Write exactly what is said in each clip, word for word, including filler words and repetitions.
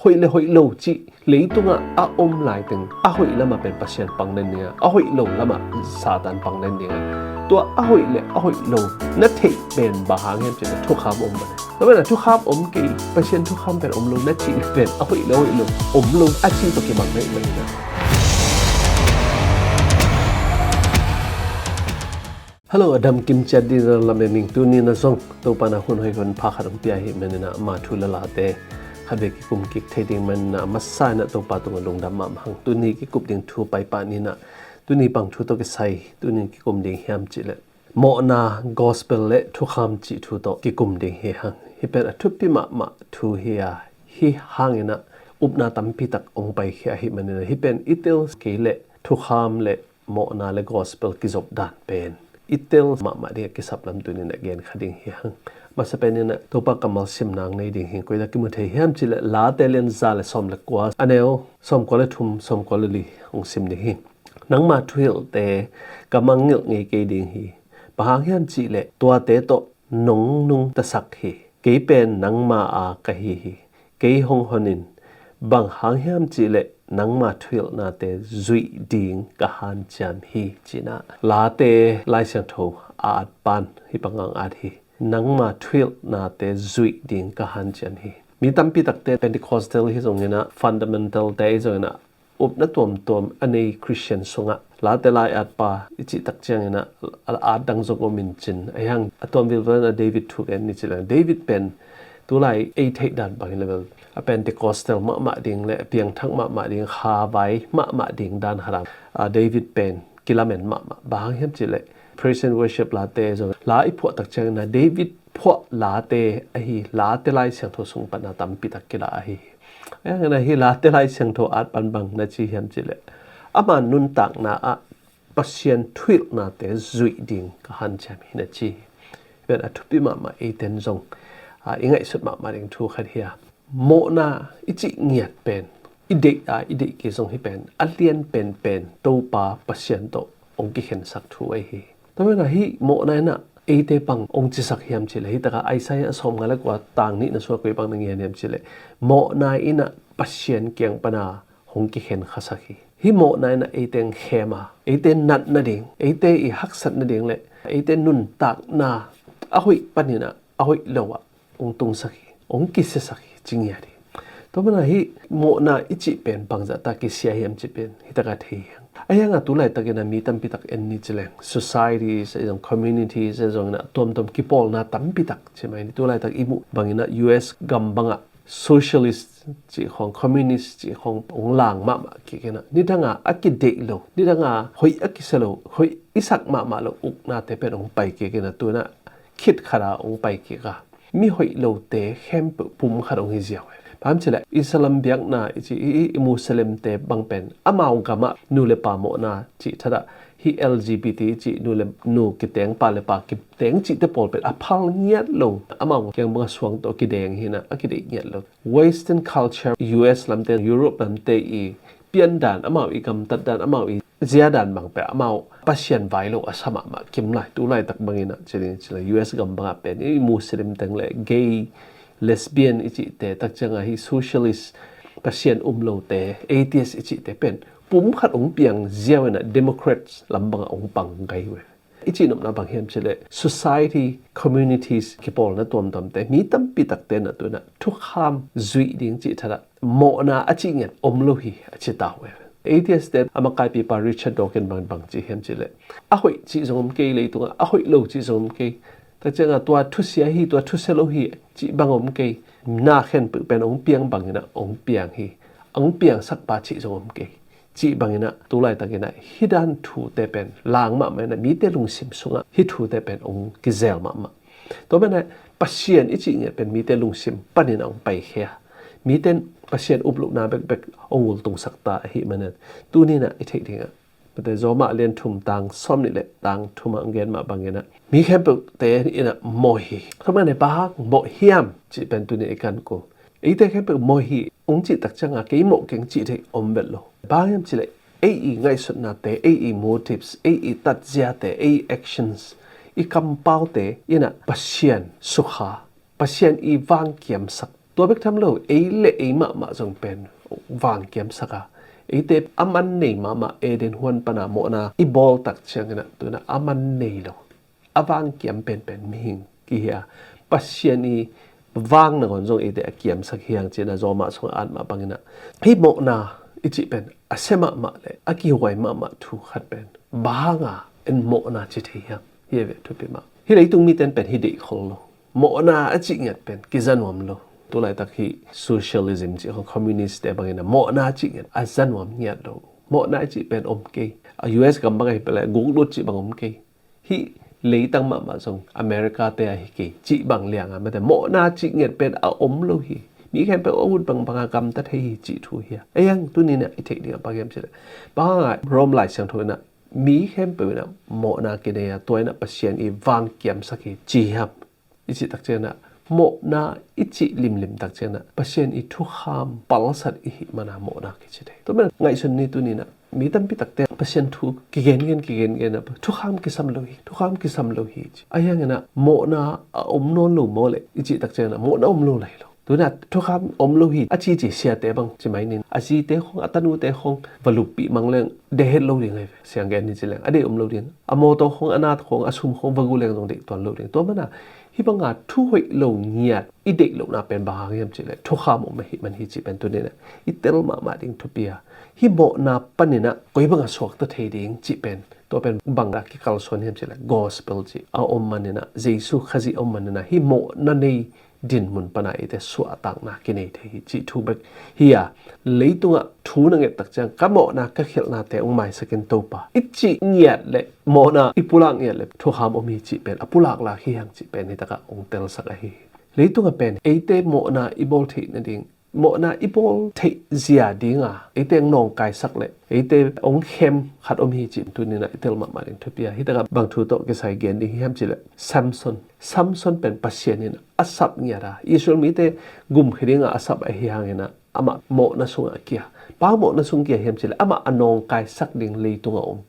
Hoih le hoih lo cih leitungah a om laiteng a hoih lamah pen Pasian pang den dingah, a hoih lo lamah Satan pang den dingah, tua a hoih le a hoih lo na theih pen bang hang hiam cih le thukham om mah. Tua pen a thukham om kei, Pasian thukham pen om lo na cih le pen a hoih le hoih lo om lo a cih tawh kibang na hih manin ah. Hello, a dam kim ciat ding na lam en ning. Tuni na zong Topa na hun hoih hun pha khat hong pia ahih manin ah ama thu le late khat vei kikum kik thei ding manin ah a masa in ah Topa tungah lungdam mahmah hang. Tuni kikup ding thu paipah ni in ah, tuni bang thu tawh kisai tuni kikum ding hiam cih le mawhna gospel le thukham cih thu tawh kikum ding hi hang. Hih pen a thupi mahmah thu hi a, hih hangin ah upna tampi tak hong paikhia ahih manin ah hih pen i tel kei le thukham le mawhna le gospel kizop dan pen i tel mahmah ding a kisap lam tuni in ah gen kha ding hi hang. Masa pen in ah Topa kammal sim nang nei ding hi. Koi tak kimu thei hiam cih le Late lian za le sawm le kua, a neu sawm kua le thum, sawm kua le li hong sim ding hi. Nangma thuhilhte ka mangngilh ngei kei ding hi. Bang hang hiam cih le tuate tawh nong nungtasak hi. Kei pen nangma a ka hi hi. Kei hong hon in, bang hang hiam cih le nangma thuhilhnate zuih ding ka hanciam hi, ci in ah Late Lai Siangtho a at pan hih bang hong at hi. Nangma thuhilhnate zuih ding ka hanciam hi. Mi tampi takte Pentecostal hi zongin ah, fundamental te hi zongin ah, upna tuamtuam a nei Christian sungah Late lai at pa i cih tak ciangin ah, a at dang zong om in cin, ahi hang a tuam vilvel in ah David thu gen ni ci leng, David pen tulai ei theih dan bangin level a Pentecostal mahmah ding le a piangthak mahmah ding, khavai mahmah ding dan khat ah, a David pen kilamen mahmah. Bang hang hiam cih le praise and worship late zong la i phuah tak ciangin ah David phuah late ahi, Late Lai Siangtho sung pan a tampi tak kila ahi hi. Ahi hangin ah hih Late Lai Siangtho at pan bang na ci hiam cih le ama nuntakna ah Pasian thuhilhnate zuih ding ka hanciam hi na ci hi. Pen a thupi mahmah, eiten zong a i ngaihsut mahmah ding thu khat hi a, mawhna i cih ngiat pen i deih a i deih kei zong hih pen a lian penpen Topa Pasian tawh hong kikhensak thu ahi hi. Tua manin ah hih mawhna in ah eite bang hong cisak hiam cih le, hih takah Isaiah a sawmnga le kua tang nihna sungah koi bang na ngen hiam cih le, mawhna in ah Pasian kiang pan a hong kikhen khasak hi. Hih mawhna in ah eite hong khem a, eite nat nading, eite i haksat nading le eite nuntakna a hoih panin ah a hoih lo ah hong tungsak hi, hong kisiasak hi, ci ngiat hi. Tua manin ah hih mawhna i cih pen bangzah ta kisia hiam cih pen hih takah thei hi hang. Ahi hang a tulaitak in ah mi tampi tak en ni ci leng, societies ahi zong, communities ahi zongin ah tuamtuam kipawlna tampi tak ci mai ni. Tulaitak i muh bangin ah U S gam bangah socialist cih khawng, communist cih khawng hong lang mahmah kik in ah, nidang a a kideih lo, nidang a hoih a kisia lo, hoih i sak mahmah lo uknate pen hong pai kik in ah, tu in ah khit khat ah hong pai kik a, mi hoih lote khempeuh pum khat hong hi ziau hi. Bang hang hiam cih le Islam biakna i cih i, i, i Muslimte bang pen amau gamah nu le pa mawhna cih thadah hih L G B T cih nu le nu kiteng, pa le pa kiteng cihte pawl pen a phal ngiat lo, amau kiang bang a suang tawh kideng hi in ah a kideih ngiat lo. Western culture, U S lamte, Europe lamte i piandan, amau i gamtatdan, amau i ziadan bang pen amau Pasian vai lo a sa mahmah kim lai. Tulaitak bangin ah ci ding ci le U S gam bangah pen i Muslim teng le gay, lesbian i cihte, tak ciangah hih socialist, Pasian um lote, atheist i cihte pen pum khat hong piang ziau in ah Democrats lam bangah hong pang gai uh hi. I cihnopna bang hiam cih le society, communities kipawlna tuamtuamte, mi tampi takte in ah tu in ah thukham zuih ding cih thadah mawhna a cih ngiat om lo hi, a ci ta uh hi. Atheist te a makaipipa Richard Dawkins bang bang ci hiam cih le, a hoih cih zong om kei, leitungah a hoih lo cih zong om kei. Tak ciangah tua thusia hi, tua thusia lo hi cih bang om kei. Na khempeuh pen hong piang bangin ah hong piang hi. Hong piangsak pa cih zong om kei, cih bangin ah tulaitak in ah hih dan thute pen lang mahmah in ah mite lungsim sungah hih thute pen hong kizel mahmah. Tua manin ah Pasian i cih ngiat pen mite lungsim panin ah hong paikhia, mite in Pasian uplohna bekbek hong ultungsak ta ahih manin ah tuni in ah i theih dingah, mate, Roma lian thum tang sawm nih le tang thum ah hong gen mah bangin ah mi khempeuhte in ah mawh hi. Tua manin ah bang hang mawh hiam cih pen tuni in ah i kan kul. Eite khempeuh mawh hi hong cih tak ciangah kei mawh keng cih theih om vet lo. Bang hang hiam cih le ei i ngaihsutnate, ei i motives, ei i tatziate, ei i actions, i kampaute in ah Pasian sukha, Pasian i vangkiamsak Tua bek tham lo, ei le ei mahmah zong pen vangkiamsak a, eite a man nei mahmah Eden huan pana mawhna i bawl tak ciangin ah tu-in ah a man nei lo, a vangkiam penpen mihing kihi a, Pasian i vang nangawn zong eite a kiamsak hi hang ci-in ah Roma sungah a at mah bangin ah, hih mawhna i cih pen a sia mahmah le a kihuai mahmah thu khat pen bang hanga en mawhna ci thei hiam? Hi a ve, thupi mah. Hih leitung mite in pen hih deih khol lo. Mawhna a cih ngiat pen kiza nuam lo. Tulaitak hih socialism cih khong, communist te bangin ah mawhna a cih ngiat a za nuam ngiat lo. Mawhna a cih pen om kei. A U S gam bang ahi peuh leh guk lut cih bang om kei. Hih leitang mahmah zong America te ahi kei cih bang lianga mate mawhna cih ngiat pen a om lo hi. Mi khempeuh a ut bangbanga gamta thei hi cih thu hi a. Ei hang tuni-in ah i theih ding a bang hiam cih leh, bang hanga Rome Lai Siangtho in ah mi khempeuh in ah mawhna kinei a, tua in ah Pasian i vangkiamsak hi ci hiam? I cih tak ciangin ah mawhna i cih limlim tak ciangin ah Pasian i thukham palsat i hih mana mawhna kici thei. Tua manin ngaihsun ni, tuni-in ah mi tampi takte Pasian thu kigengen kigengen a, thukham kisam lo hi, thukham kisam lo hi ci. Ahi hangin ah mawhna a om nawn lo maw leh i cih tak ciangin ah mawhna om lo lai lo. Tu-in ah thukham om lo hi a cici siate bang ci mai ning. A zite khong, a tanute khong va luppih mang leng deih het lo ding ahi ve. Siang gen ni ci leng a deih om lo ding. A mawtaw khong, a na khong, a sum khong va gu leng zong deih tuan lo ding. Tua mana hih banga thu hoih lo ngiat i deih lohna pen bang hang hiam cih leh thukham om ahih man hi cih pen tuni-in ah i tel mahmah ding thupi a. Hih mawhna panin ah koi banga suakta thei ding cih pen, tua pen bang a kikalsuan hiam cih leh gospel cih a om manin ah, Jesu Khazih a om manin ah hih mawhna nei dinmun pana eite suahtakna kinei thei hi cih thu bek hi a. Leitungah thu na nget tak ciang ka mawhna ka khialhnate hong maisak in Topa i cih ngiat leh, mawhna i pulak ngiat leh thukham om hi cih pen a pulaklak hi hang cih pen hitakah hong telsak ahi hi. Leitungah pen eite mawhna i bawl theih nading, mawhna i bawl theih zia dinga eite hong nawngkaisak leh eite hong khem khat om hi cih tuni-in ah i tel mahmah ding thupi a. Hitakah bang thu tawh kisai gen ding hiam cih leh Samson. Samson pen Pasian in a sap ngiat a, Israel mite gumkhia dinga a sap ahi hangin ah amah mawhna sungah a kia. Bang mawhna sung kia hiam cih leh amah a nawngkaisak ding leitung a om.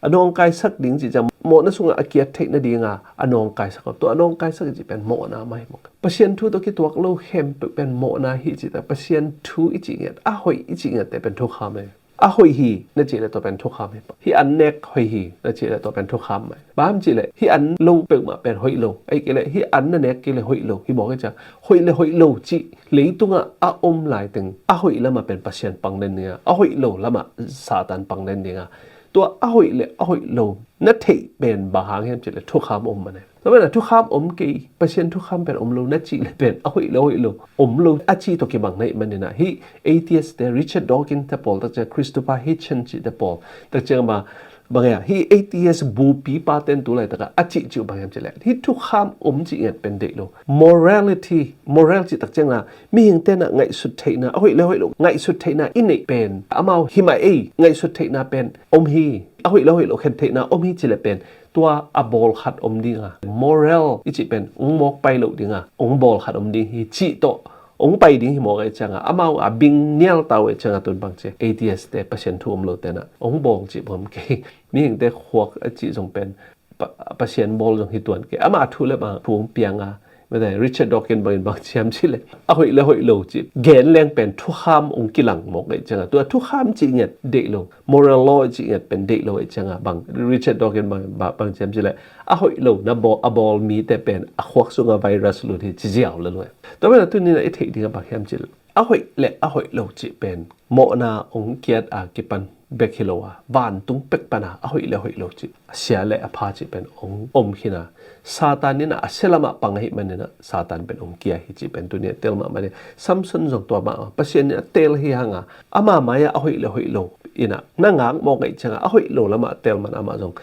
A nawngkaisak ding cih ciang mawhna sungah a kiat theih nadinga a nawngkaisak a om. Tua a nawngkaisak cih pen mawhna mah hi mawk. Pasian thu tawh kituak lo khempeuh pen mawhna hi cih tak, Pasian thu i cih ngiat, a hoih i cih ngiatte pen thukham hi. A hoih hi na cih leh tua pen thukham hi. Hih an nek hoih hi na cih leh tua pen thukham mah hi. Bang hang hiam cih leh hih an lo peuhmah pen hoih lo, ahih kei leh hih an na nek kei leh hoih lo hi mawk hi ciang, hoih le hoih lo cih leitungah a om laiteng a hoih lamah pen Pasian pang den dinga, a hoih lo lamah Satan pang den dinga. Tua a hoih le a hoih lo na theih pen bang hang hiam cih leh thukham om mah hi. Tua manin ah thukham om kei, Pasian thukham pen om lo na cih leh pen a hoih le hoih lo om lo a cih tawh kibang na hih manin ah hih atheist te, Richard Dawkins te pawl tak ciang, Christopher Hitchens cihte pawl tak ciang mah bang hia, hih atheist bupi pate in tu laitakah a cih cih uh bang hiam cih leh hih thukham om cih ngiat pen deih lo. Morality, moral cih tak ciang ah mihingte in ah ngaihsut theihna, a hoih le hoih lo ngaihsut theihna i neih pen amau hi mah ei, ngaihsut theihna pen om hi, a hoih le hoih lo khen theihna om hi cih leh pen tua a bawl khat om dinga, moral i cih pen hong mawk pai loh dinga hong bawl khat om ding hi cih tawh hong pai ding hi mawk ahih ciangah amau a bing nial ta uh ahih ciangah tun bang ci, atheist te, Pasian thu om lote in ah hong bawl cih bang om kei. Mihingte khuak a cih zong pen Pa-, Pasian bawl zong hi tuan kei. Amah thu le bang thu hong piang a, mate, Richard Dawkins bangin bang ci hiam cih leh a hoih le hoih lo cih gen leng pen thukham hong kilang mawk ahih ciangah tua thukham cih ngiat deih lo, moral law cih ngiat pen deih lo ahih ciangah bang, Richard Dawkins bang, bang, bang ci hiam cih leh a hoih lo na bawl, a bawl mite pen a khuak sungah virus lut hi ci ziau le lo. Tua manin ah tuni-in ah i theih ding a bang hiam cih leh a hoih le a hoih lo cih pen mawhna hong kiat a kipan bek hi lo a, vantung pek pana a hoih le a hoih lo cih, a sia le a pha cih pen hong om khin a, Satan in ah a sia lamah pang ahih manin ah Satan pen hong kia hi cih pen tuni-in a tel mahmah hi. Samson zong tua mah a, Pasian in a teel hi hang a, ama mai-ah a hoih le a hoih lo in ah na ngak mawk ahih ciangah a hoih lo lamah a teel man amah zong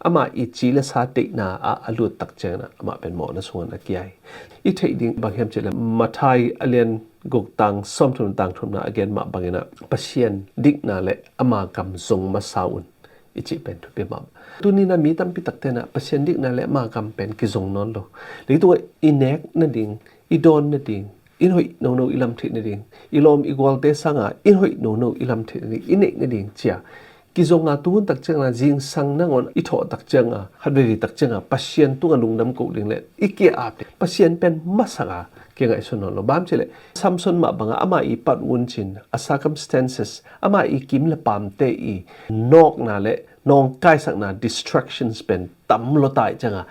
ama i ci le sa deihna ah a lut tak ciangin ah amah pen mawhna sungah a kia hi. I theih ding bang hiam cih leh Matthai a lian guk tang sawmthum tang thumna a gen mah bangin ah Pasian dikna le ama gam zong masa un i cih pen thupi mah. Tuni-in ah mi tampi takte in ah Pasian dikna le ama gam pen kizong nawn lo. Leitungah i nek nading, i dawn nading, in hoih nono i lam theih nading, i lawm i gualte sangah in hoih nono i lam theih nading, i neih nading cia kizong a, tuhun tak ciang a, zingsang nangawn i thawh tak ciang a, khat veivei tak ciang a, Pasian tungah lungdam ko ding le i ki-ap ding, Pasian pen masak a kingaihsun nawn lo. Bang hang hiam cih leh Samson mah bang a, ama i pat un cin a, circumstances, ama i kim le paamte i nawkna le nawngkaisakna, distractions pen tam lua ta ahih ciang a,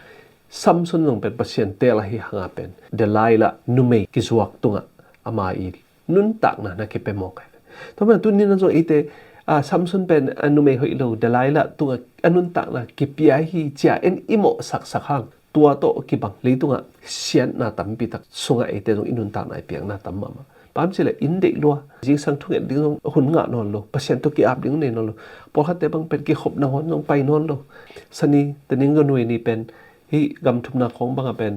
Samson zong pen Pasian teel ahi hang a pen Delilah numei kizuak tungah ama i nuntakna na kipia mawk hi. Tua manin tuni-in zong eite, a, Samson pen a numei hoih lo, Delilah tungah a nuntakna kipia hi ci-a en i mawhsaksak hang, tua tawh kibang leitungah siatna tampi tak sungah eite zong i nuntakna i piakna tam mahmah. Bang hang hiam cih leh inn deih lua, zingsang thunget ding zong hun ngah nawn lo, Pasian tawh ki-ap ding nei nawn lo. Pawlkhatte bang pen kikhop nangawn zong pai nawn lo. Sani, Taning Gawhnu ni pen hih gam thumna khawng bang a pen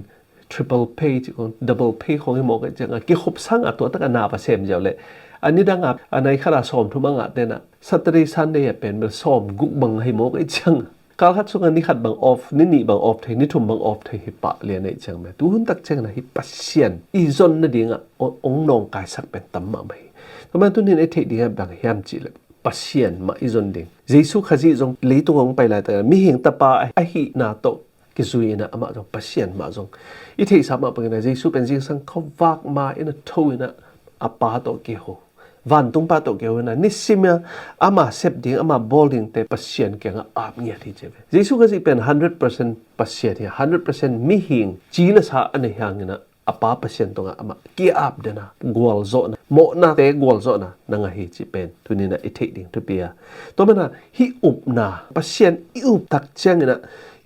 triple pay cih khawng, double pay khawng hi mawk ahih ciang a, kikhop sang a tua tak a na va sem ziau leh, a nidang a, a nai khat a sawmthum a ngahte in a, Saturday Sunday a pen bel sawmguk bang hi mawk ahih ciang a, kal khat sung a ni khat bang off, ni nih bang off thei, ni thum bang off thei hi pah lian ahih ciang a, tuhun tak ciang in a hih Pasian i zon nading a ong, ong nawngkaisak pen tam mahmah hi. Tua manin tuni-in i theih ding a bang hiam cih leh Pasian mah i zon ding. Jesu Khazih zong leitung a hong pai laitak a mihing tapa ahihna tawh kizui in a, amah zong, Pasian mah zong. I theihsa mah bangin a, Jesu pen zingsang khuavak ma-in a tho in a, a Pa tawh kiho, vantung Pa tawh kiho in a, nisim a ama sep ding, ama bawl dingte Pasian kiangah ap ngiat hi ci ve. Jesu Khazih pen hundred percent Pasian hi a, hundred percent mihing, ci le sa a nei hangin a, a Pa Pasian tungah amah ki-ap den a, gualzawhna, mawhnate gualzawhna na ngah hi cih pen tuni-in a i theih ding thupi a. Tua manin a hih upna, Pasian i up tak ciangin a,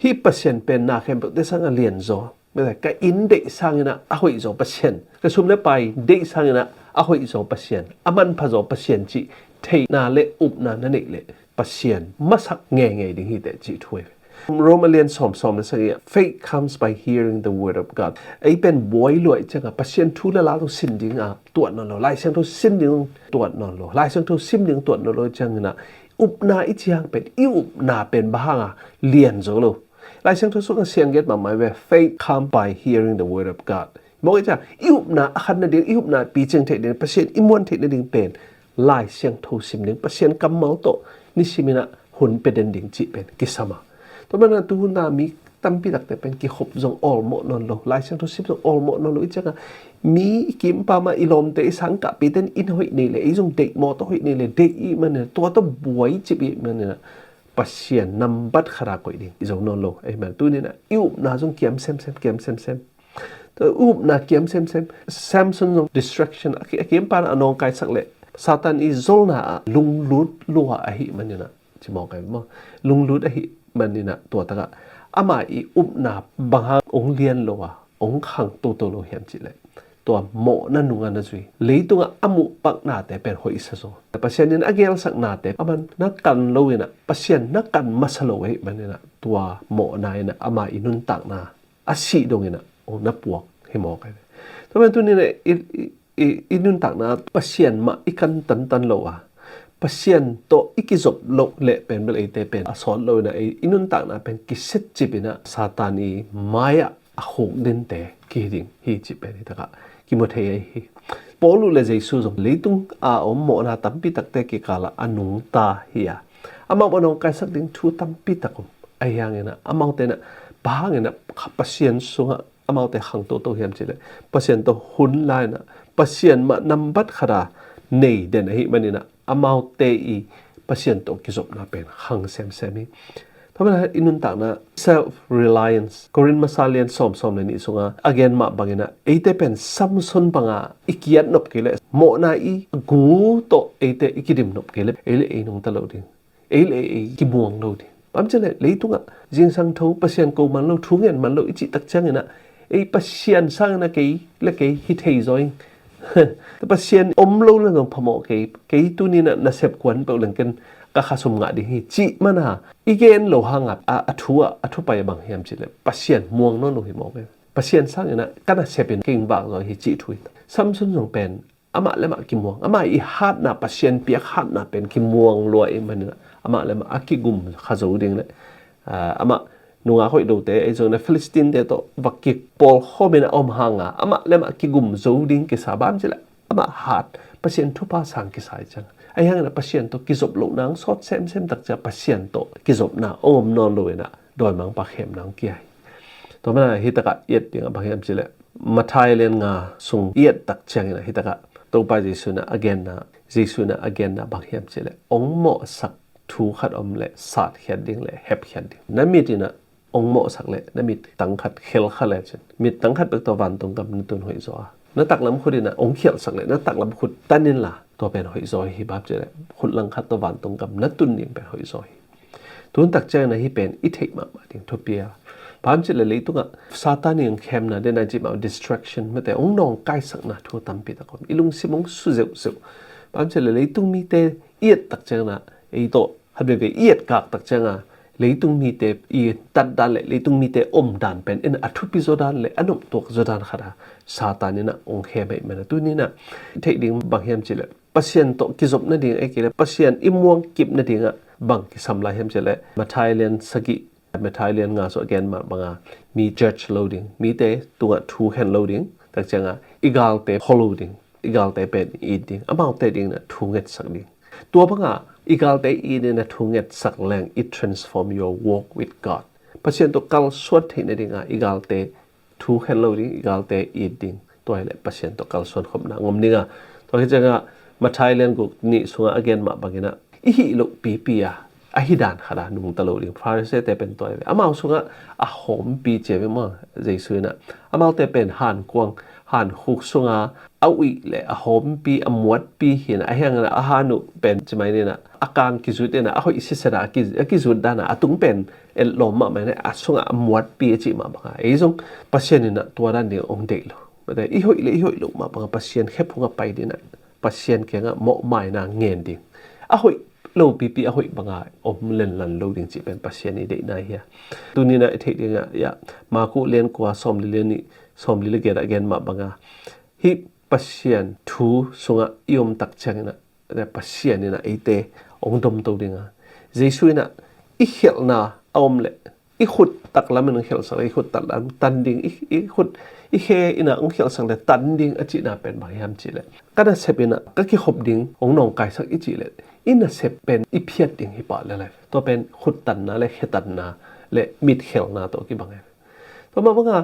hih Pasian pen na khempeuhte sangah lianzaw, ka inn deih sangin a a hoihzaw Pasian, ka sum le pai deih sangin a a hoihzaw Pasian, a manphazaw Pasian cih theihna le upna na neih leh Pasian masak ngeingei ding hi teh cih thu hi. Rom a lian sawm, sawm le sagih ah, "Faith comes by hearing the word of God." Ei pen buai lua ahih ciang a, Pasian thu le la zong sin ding a tuat nawn lo, Lai Siangtho sin ding tuat nawn lo, Lai Siangtho sim ding tuat nawn lo ahih ciangin a, upna i cih hang pen, i upna pen bang hang a lianzaw lo. Lai Siangtho sungah siang gen mahmah hi ve, "Faith comes by hearing the word of God." Mawk ahih ciang a, i upna a khan nading, i upna picing theih ding, Pasian i muan theih nading pen Lai Siangtho sim ding, Pasian kammal tawh nisimin a hun pia den ding cih pen kisam a. Tua manin a tuhun a mi tampi takte pen kikhop zong awlmawh nawn lo, Lai Siangtho sim zong awlmawh nawn lo ahih ciang a, mi i kimpam a, i lawmte, i sangkahpihte in inn hoih nei leh, ei zong deih, mawtaw hoih nei leh deih i hih manin a, tua tawh buai cip i hih manin a, Pasian nambat khat a koih ding i zo nawn lo. Amen. Tuni-in a i upna zong kiam semsem, kiam semsem. Tua upna kiam semsem. Samson zong distraction a ki, a kiim pan a nawngkaisak leh Satan i zolna ah lunglut lua ahih manin a, ci mawk ahi maw? Lunglut ahih manin a tua tak ah ama i upna bang hang ong lian lo a, ong khang toto lo hiam cih leh, tua mawhna nung a na zui, leitungah a muh paknate pen hoihsa zaw, Pasian in a gelsaknate aman na kan lo in a, Pasian na kan masa lo ahih manin a, tua mawhna in a ama i nuntakna a sih dongin a, oh, na puak hi mawk ahi ve. Tua manin tuni-in a i, i, i, i nuntakna Pasian mah i kan tantan lo a, Pasian tawh i kizop loh leh pen bel eite pen a sawt lo in a, i, i nuntakna pen kisetcip in a, Satan i mai-ah a khuk dinte kihi ding hi cih pen hi tak ah kimu thei ahi hi. Paul uh le Jesu zong leitung a om mawhna tampi takte kikal ah a nungta hi a, amau a nawngkaisak ding thu tampi tak om. Ahi hangin a, amaute in a, bang hangin a Pasian sungah amaute khang toto hiam cih leh, Pasian tawh hun la in a, Pasian mah nambat khat a nei den ahih manin a, amaute i Pasian tawh kizopna pen khang semsem hi. Tua manin a i nuntakna self reliance, Korin masa lian sawm, sawm le nih sungah a gen mah bangin a, eite pen Samson bang a i kiat nop kei leh, mawhna i gu tawh eite i kidim nop kei leh, ei le ei nungta lo ding, ei le ei kimuang lo ding. Bang hang hiam cih leh leitungah zingsang tho, Pasian ko man lo, thu ngen man lo i cih tak ciangin a, ei Pasian sangin a kei le kei hi thei zaw ing. Pasian om lo le zong phamawh kei, kei tuni-in a nasep kuan peuh leng ken ka khasum ngah ding hi cih man a, i gen lo hang a, a, a thu ah, a thu pai a bang hiam cih leh Pasian muang nawn lo hi mawk e. Pasian sangin a ka nasep in kei ing vak zaw hi cih thu hi. Samson zong pen amah le amah kimuang, amah i hatna, Pasian piak hatna pen kimuang lua ahih manin a, amah le amah a kigum kha zo ding le, ah, amah nungak hoih lote, ei zong na Philistine-te tawh va kipawlkhawm in a om hang a, amah le amah kigum zo ding kisa, bang hang hiam cih leh amah hat, Pasian thupha sang kisai ciang. Ahi hangin ah Pasian tawh kizop lohna hong sawt semsem tak ciang Pasian tawh kizopna hong om nawn lo in ah dawimangpa khemna hong kia hi. Tua mana hi takah i et dingah bang hiam cihleh Matthai lian nga sung i et tak ciangin ah hi takah Topa Jesu in ah a genna, Jesu in ah a genna bang hiam cihleh hong mawhsak thu khat om leh satkhiat ding leh hepkhiat ding. Na mit in ah hong mawhsak leh na mit tang khat khel kha lecin mit tang khat bek tawh vantung gam na tun hoih zaw a, na taklam khut in ah hong khialhsak leh na taklam khut tan inla tua pen hoih zaw hi. Bang hiam cihleh khut langkhat tawh vantung gam na tun ding pen hoih zaw hi. Tun tak ciangin ah hih pen i theih mahmah ding thupi a, bang hiam cihleh leitungah Satan in khemna den a i cih mah distraction mate hong nawngkaisakna thu tampi tak om. I lungsim hong su zeuhzeuh. Bang hiam cihleh leitung mite i et tak ciangin ah ei tawh khat veve i et kak tak ciangin ah leitung mite i tatdan leh leitung mite omdan pen in a thupi zawdan leh a noptuak zawdan khat ah Satan in ah hong khem ahih man a, tuni in ah theih ding bang hiam cihleh Pasian tawh kizop nading ahih kei leh Pasian i muangkip nadingah bang kisam lai hiam cihleh Matthai lian sagih, Matthai lian nga sung a gen mah banga mi judge lo ding, mite tungah thu khen lo ding, tak ciangah i galte pho lo ding, i galte pen i it ding, amaute dingin ah thu ngetsak ding. Tua banga i galte i it in ah thu ngetsak leng it transform your walk with God. Pasian tawh kalsuan theih nadingah i galte thu khen lo ding, i galte it ding. Tua hileh Pasian tawh kalsuan khopna ngom ding a. Tua hi ciangah Matthai lian guk nih sungah a gen mah bangin ah i hih loh pipi a, a hi dan khat a nungta lo ding. Pharisee te pen tua hi ve. Amau sungah a hawmpi cia ve maw, Jesu in ah. Amaute pen hankuang, hankhuk sunga a uih leh a hawmpi, a muatpi hi in ah, ahi hangin ah a han uh pen ci mai ni in ah a kang kizut in ah a hoih siset a, a ki-, a kizut dan a, a tung pen et lawm mahmah in ah a sungah a muatpi a cih mah banga ei zong Pasian in ah tua dan ding hong deih lo. Mate, i hoih leh i hoih loh mah banga Pasian khephung a pai ding ah Pasian kiangah mawhmaina ngen ding. A hoih lo pipi a hoih banga om lenlan lo ding cih pen Pasian i deihna hi a. Tuni in ah i theih dingah, ya, Marku lian kua sawmli lian nih, sawmli leh giat ah gen mah banga hih Pasian thu sungah i om tak ciangin ah Pasian in ah eite hong domto ding a. Jesu in ah i khialhna a om leh i khut taklam in hong khialhsak leh i khut taklam tan ding, i, i khut i khe in ah hong khialhsak leh tan ding a cihna pen bang hiam cihleh ka nasep in ah ka kikhop ding hong nawngkaisak i cih leh i nasep pen i phiat ding hi pah lel e. Tua pen khut tanna leh khe tanna leh mitkhelhna tawh kibang e. Tua mah banga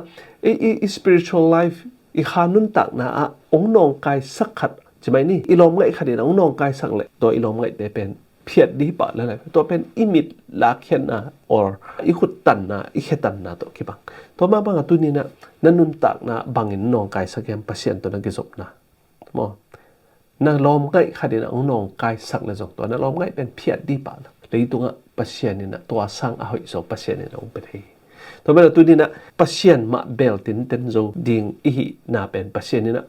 i, i, i spiritual life, i kha nuntakna ah hong nawngkaisak khat ci mai ni, i lawmngaih khat in ah hong nawngkaisak leh tua i lawmngaihte pen phiat dih pah lel e. Tua pen i mit lakkhiatna or i khut tanna, i khe tanna tawh kibang. Tua mah banga tuni in ah na nuntakna bangin nawngkaisak hiam Pasian tawh na kizopna? Maw? Na lawmngaih khat in ah hong nawngkaisak leh zong tua na lawmngaih pen phiat dih pah lo. Leitungah Pasian in ah tua sang a hoih zaw Pasian in ah hong pia thei hi. Tua mah banga tuni in ah Pasian mah bel tinten zo ding i hihna pen Pasian in ah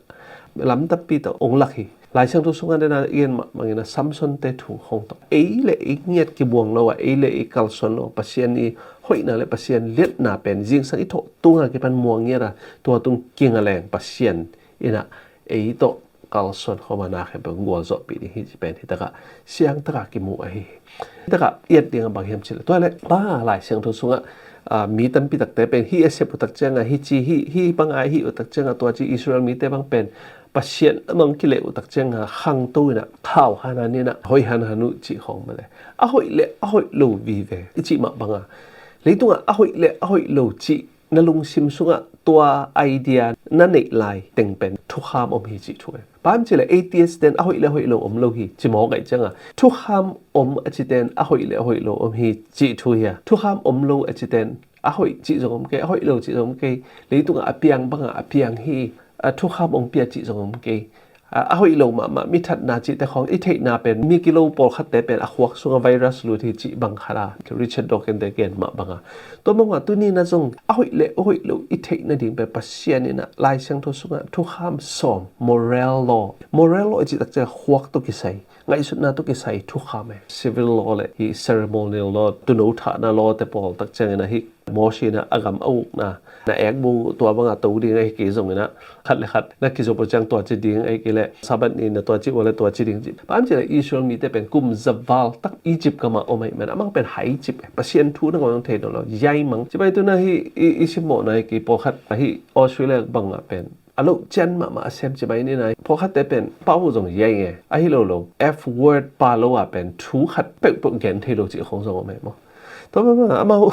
lam tampi tawh hong lak hi. Lai Siangtho sungah den a i gen mah bangin ah Samson te thu khawng tawh ei leh ei ngiat kibuang lo a, ei leh ei kalsuan lo a, Pasian i hoihna leh Pasian liatna pen zingsang i thawh tungah kipan muang ngiat a, tua tung kinga leng Pasian in ah ei tawh kalsuan khawm a, na khempeuh gualzawhpih ding hi ci pen hi takah siang takah kimu ahi hi. Hi takah i et dingah bang hiam cihleh, tua leh pa Lai Siangtho sungah, ah, mi tampi takte pen hih a sep uh tak ciangah hih ci, hih, hih bang a hih uh tak ciangah tua ci, Israel mite bang pen Pasian a mang kileh uh tak ciangah khangto in ah khauhan han in ah hoih hanhan uh cih khawng mah leh a hoih leh a hoih lo vive i cih mah banga leitungah a hoih leh a hoih lo cih na lungsim sungah tua idea na neih lai teng pen thukham om hi cih thu e. Bang hiam cihleh atheist ten a hoih leh a hoih lo om lo hi ci mawk ahih ciangah thukham om a citen a hoih leh a hoih lo om hi cih thu hi a. Thukham om lo a citen a hoih cih zong om kei, a hoih lo cih zong om kei. Leitungah a piang bangah a piang hi, a thukham hong pia cih zong om kei. A, a hoih lo mahmah, mi thatna cihte khawng i theihna pen mi kilo pawlkhatte pen a khuak sungah virus lut hi cih bang khat a, Richard Dawkins te gen mah banga. Tua mah banga tuni in ah zong a hoih leh a hoih lo i theih nading pen Pasian in ah Lai Siangtho sungah thukham sawm, moral law. Moral law i cih tak ciang khuak tawh kisai, ngaihsutna tawh kisai thukham e. Civil law leh hih ceremonial law, tuuno thahna law te pawl tak ciangin ah hih Mawsi in ah a gam a ukna, na ekbuk tua banga to ding ahi kei zongin ah khat leh khat na kizop uh ciang tua ci ding ahi kei leh Sabbath ni na tua ci uh leh tua ci ding ci. Bang hiam cihleh Israel mite pen kum za val tak Egypt gamah om ahih man amau pen hai cip e. Pasian thu nangawn hong thei nawn lo, yaimang. Ci pai tu in ah hih i, i simmawhna ahi kei, pawlkhat ahi Australia bangah pen a loh cian mahmah a sem ci mai ni na. Pawlkhatte pen pau zong yai nge, ahi lo lo F word pa lo a pen thu khat peuhpeuh gen thei lo cih khong zong om e maw. Tua mahmah amau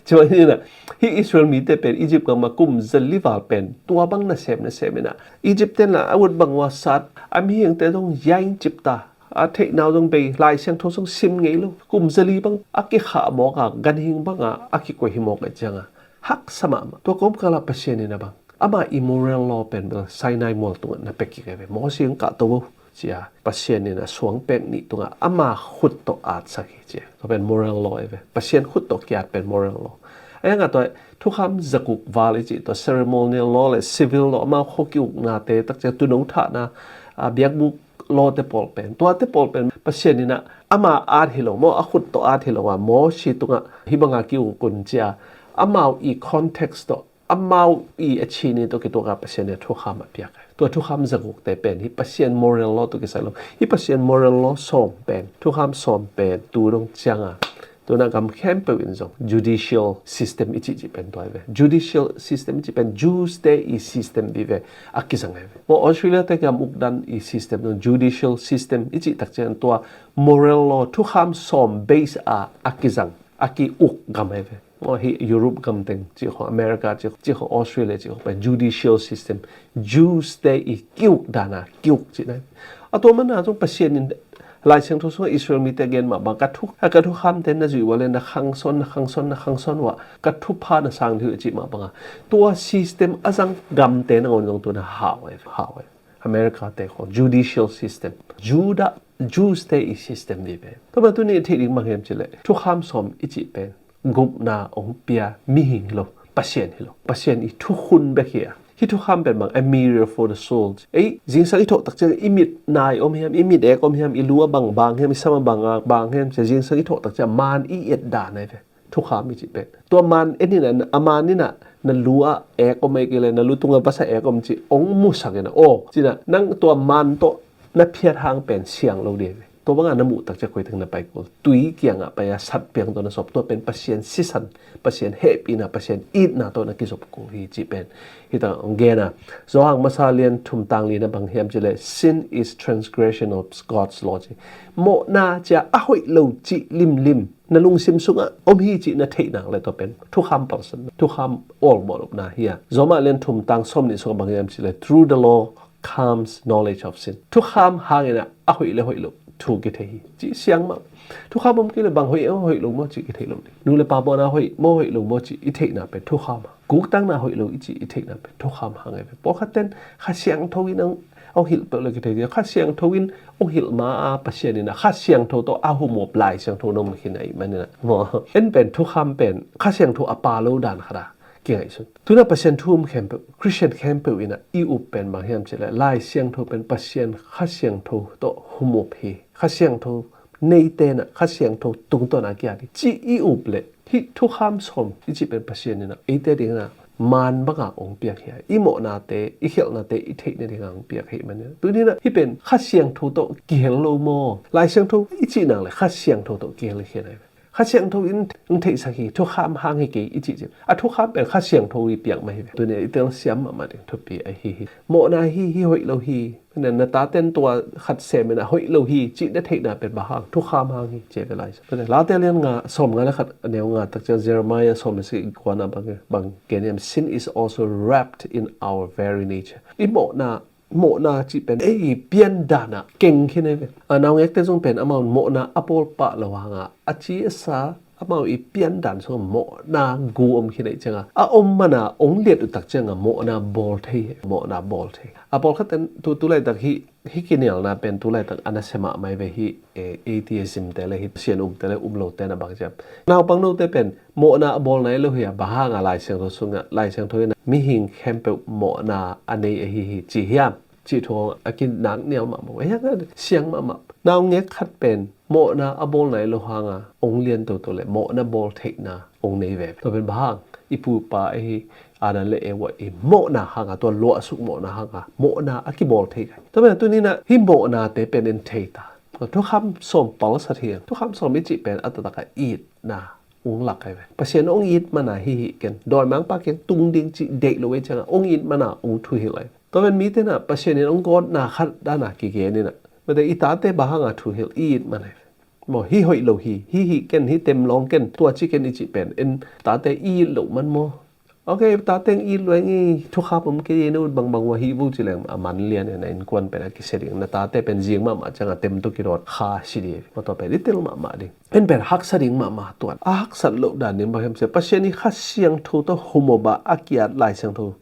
ci mai ni na, hih Israel mite pen Egypt gam ah kum zali val pen tua bang nasem nasem in ah, Egypt ten la a ut bang ua sat, a mihingte zong yaing cip ta, a theihna uh zong bei, Lai Siangtho zong sim ngei lo, kum zali bang a kikhah mawk a, ganhing bang a a kikoih hi mawk a ciang a, haksa mahmah. Tua kawmkal ah Pasian in a bang, ama i moral law pen bel Sinai mual tungah na pia kik hi ve. Mawsi in kah to uh ci a, Pasian in a suang pek nih tungah ama khut tawh atsak hi ci a. Tua pen moral law hi ve. Pasian khut tawh kiat pen moral law. A yang a tua thukham zaguk val i cih tua ceremonial law le civil law, amau khua ki-uknate tak ciang tuuno thahna, a, biakbuk lawte pawl pen, tuate pawl pen Pasian in a ama at hi lo maw, a khut tawh at hi lo a, Mawsi tungah hih banga ki-uk un ci a, amau i context tawh, amau i a chini tawh kituak a Pasian in a thukham a piak. Tua thukham zagukte pen hih Pasian moral law tawh kisai lo. Hih Pasian moral law sawm pen, thukham sawm pen tu dong ciang a, tuna gam khempeuh in zong judicial system i cih cih pen tua hi ve. Judicial system i cih pen Jews te i system vive a kizang hi ve. Maw Australia te gam uk dan i system zong judicial system i cih tak ciang tua moral law thukham sawm base a a kizang, a ki-uk gam hi ve. Maw hih Europe gam teng cih khong, America cih khong, cih khong, Australia cih khong pen judicial system, Jews te i ki-uk dan a ki-uk cihna hi. A tua mana zong Pasian in Lai Siangtho sungah Israel mite gen mah bang, ka thu, ka thukhamte na zuih ua le na khangsawn, na khangsawn, na khangsawn ua ka thupha na sang ding uh a cih mah bang a, tua system a zang gamte nangawn zong tuna hau e, hau e. America te khong judicial system, Judah, Jews te i system vive. Tua mah tuni a theih ding bang hiam cih leh thukham sawm i cih pen gupna hong pia mihing hi lo, Pasian hi lo. Pasian i thukhun bek hi a. Hih thukham pen bang, a mirror for the soul. Ei, zingsang i thawh tak ciang i mit nai om hiam, i mit ek om hiam, i lu a bang bang hiam, i sam a bang a bang hiam, cia zingsang i thawh tak ciang maan i et dan ahi ve. Thukham i cih pen. Tua maan en in a, a maan in a, na lu a ek om ahi kei leh, na lu tungah vasa ek om cih hong musak in a. Aw, cih na, nang tua maan tawh na phiat hang pen siang lo ding hi ve. Tua banga na muh tak ciang koi teng na pai kul. Tui kiangah pai a sat piang tawh na sawp, tua pen Pasian sisan, Pasian hehpihna, Pasian itna tawh na kizop kul hi cih pen hih tangah hong gen a. Johan masa lian thum tang li na bang hiam cih leh, "Sin is transgression of God's law," ci. Mawhna cia a hoih lo cih limlim na lungsim sungah om hi cih na theih nak leh tua pen thukham palsatna, thukham awlmawh lupna hi a. Roma lian thum tang sawm nih sungah bang hiam cih leh, "Through the law comes knowledge of sin." Thukham hangin a, a hoih le hoih lo thu kithei hi cih siang mah. Thukham om kei leh bang hoih, hoih lo maw cih kithei lo ding. Nu le pa mawhna hoih maw, hoih lo maw cih i theihna pen thukham a. Kuktakna hoih lo i cih i theihna pen thukham hang ahi ve. Pawlkhat ten Kha Siangtho in hong, hong hilh peuh le kithei ding. Kha Siangtho in hong hilh ma a, Pasian in a Kha Siangtho tawh a humop Lai Siangtho na om khin ahih manin a, maw, en pen thukham pen Kha Siangtho a pa lo dan khat a kingaihsun. Tuna Pasian thu um khempeuh, Christian khempeuh in a i up pen bang hiam cih leh, Lai Siangtho pen Pasian Kha Siangtho tawh humop hi. Kha Siangtho neite in a Kha Siangtho tungtawn a kiat hi cih i up leh, hih thukham sawm i cih pen Pasian in a eite ding in a maan banga hong piak hi a. I mawhnate, i khialhnate i theih nading a hong piak hi manin a. Tuni in a hih pen Kha Siangtho tawh kihel lo maw? Lai Siangtho i cih nak leh Kha Siangtho tawh kihel hi khin ahi ve. Kha Siangtho in hong theihsak hi, thukham hang hi kei i cih cih. A thukham pen Kha Siangtho i piak mah hi ve. Tuni a i telsiam mahmah ding thupi ahi hi. Mawhna hi, hi hoih lo hi. Na, na taten tua khat sem in a hoih lo hi cih na theihna pen bang hang, thukham hang hi ci ve Lai Siangtho. Late lian nga, sawm nga le khat a neu nga tak ciang Jeremiah sawm le sagih kuana bang, bang gen hiam, "Sin is also wrapped in our very nature." I mawhna, mawhna cih pen ei i piandan ah keng khin ahi ve. A, naungekte zong pen amau mawhna a bawl pah lo hang a, a ci a sa, amau i piandan sungah mawhna gu om khin ahih ciang a, a om man a hong liat uh tak ciang a mawhna bawl thei hi, mawhna bawl thei. A pawlkhat ten tu, tu laitak hih, hih kinialna pen tu laitak a nasia mahmah hi ve hih, eh, atheism te le hih Pasian um te le um lo te na bang ciam. Naupang note pen mawhna a bawl nai lo hi a, bang hang a Lai Siangtho sungah, Lai Siangtho in a mihing khempeuh mawhna a nei ahi hi ci hiam? Cih thu a kinak nial mahmah. Ahi hang a siang mahmah. Naungek khat pen mawhna a bawl nai lo hang a hong lian toto le mawhna bawl theihna hong nei ve. Tua pen bang hang, i pu i pa ahi Adam le Eva i mawhna hang a, tua luah a suk mawhna hang a, mawhna a kibawl thei kha. Tua pen a tuni in a hih mawhnate pen en thei ta. Thukham sawm palsat hi. Thukham sawm i cih pen a taktak a itna, ong lak ai ve. Pasian ong it mana hih hih ken, dawimangpa kiang tung ding cih deih lo ei cianga ong it mana ong thuhilh ai ve. Tua pen mite na Pasian in ong gawtna khat dana kigen ina, mate i tate bang hanga thuhilh i it mana ai ve. Maw, hih hoih lo hi, hih hih ken, hih temlawng ken, tua ci ken i cih pen en tate i it loh man maw? Ok, tate ong it luai ngi, thukham om kei, na ut bangbang ua hih vo ci leng a man lian ina innkuan pen a kisia ding, na tate pen zing mahmah cianga tem tawh kidawt kha si ding. Maw, tua pen i tel mahmah ding. En pen haksa ding mahmah tuan. A haksat loh dan ding bang hiam sia, Pasian i Kha Siangtho tawh humop a a ki-at Lai Siangtho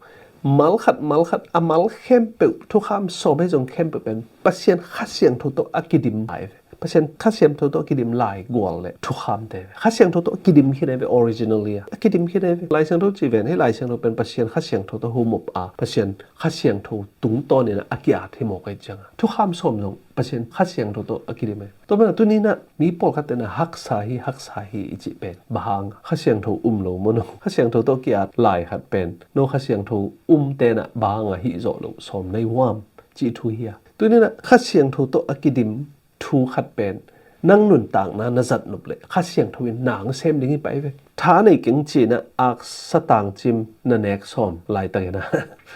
mal khat mal khat a mal khempeuh, thukham sawm hi zong khempeuh pen Pasian Kha Siangtho tawh a kidim lai ve. Pasian Kha Siangtho tawh a kidim lai gual le thukhamte ve. Kha Siangtho tawh a kidim khin ai ve originally a. A kidim khin ai ve. Lai Siangtho ci ven, hih Lai Siangtho pen Pasian Kha Siangtho tawh humop a, Pasian Kha Siangtho tungtawn ina a ki-at hi mawk ai cianga, thukham sawm zong Pasian Kha Siangtho tawh a kidim ai. Tua mana tuni na mi pawlkhat tena haksa hi, haksa hi i cih pen bang hanga, Kha Siangtho um lo maw no? Kha Siangtho tawh ki-at lai khat pen no Kha Siangtho um tena bang hanga hih zawh loh sawm nei huam cih thu hi a. Tuni na Kha Siangtho tawh a kidim thu khat pen nang nuntakna na zat nop le Kha Siangtho in nang sem ding hi pah ai ve. Tha nei keng cina aksa tangcim na nek sawm laitak ina.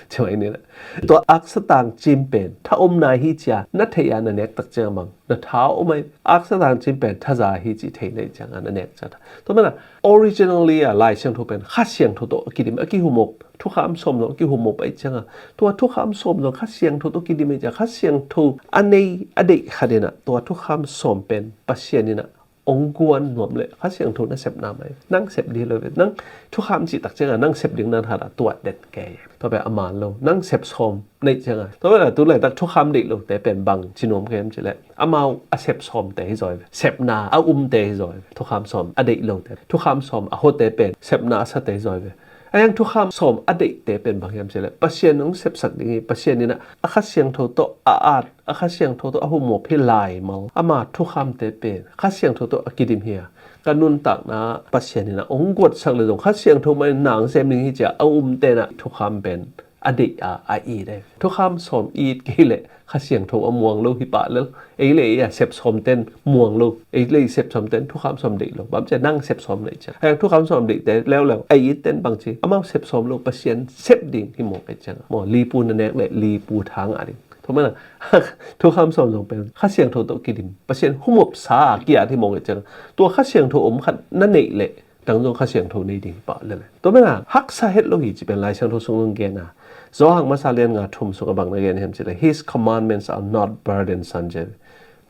Ci mai nina, tua aksa tangcim pen tha om nai hi cia na theih a na nek tak cianga bang na tha om ai. Aksa tangcim pen thaza hi ci thei nai cianga na nek cianga. Tua mana originally a Lai Siangtho pen Kha Siangtho tawh a kidim, a kihumop, thukham sawm zong a kihumop ai cianga, tua thukham sawm zong Kha Siangtho tawh kidim ai cianga, Kha Siangtho a nei a deih khat ina tua thukham sawm pen Pasian ina ong guan nuam le Kha Siangtho na sepna mai, nang sep ding lo ve. Nang thukham cih tak cianga nang sep ding na tha da tuat den kei. Tua pen a man lo, nang sep sawm nei cianga. Tua pen a tu laitak thukham deih lote pen bang ci nuam kei hiam ci le, amau a sep sawmte hi zaw ai ve. Sepna a umte hi zaw ai ve. Thukham sawm a deih lote, thukham sawm a hote pen sepna a sate hi zaw ai ve. A hiang thukham sawm a deihte pen bang hiam ci le, Pasian ong sepsak ding hi, Pasian ina a Kha Siangtho tawh a at, a Kha Siangtho tawh a humop hi lai mal. Ama thukhamte pen Kha Siangtho tawh a kidim hi a. Ka nuntakna Pasian ina ong guatsak le zong Kha Siangtho mai nang sem ding hi cia a umte na thukham pen a deih a, a it ai. Thukham sawm it kei le Kha Siangtho a muang lo hi pah lel. Ei le ei a sep sawm ten muang lo. Ei le ei sep sawm ten thukham sawm deih lo. Bang cia nang sep sawm nei cia. Hang thukham sawm deihte leuleu a it ten bang ci, amau sep sawm lo, Pasian sep ding hi mawk ai cianga. Maw, lipu na nek le lipu thang a ding. Tua mana thukham sawm zong pen Kha Siangtho tawh kidim, Pasian humopsa a ki-at hi mawk ai cianga. Tua Kha Siangtho om khat na neih le nang zong Kha Siangtho nei ding hi pah lel. Tua mana haksa het lo hi ci pen Lai Siangtho sung zong gen a. Johan masa lian nga thum sung a bang na gen hiam ci le, His commandments are not burdensome ci.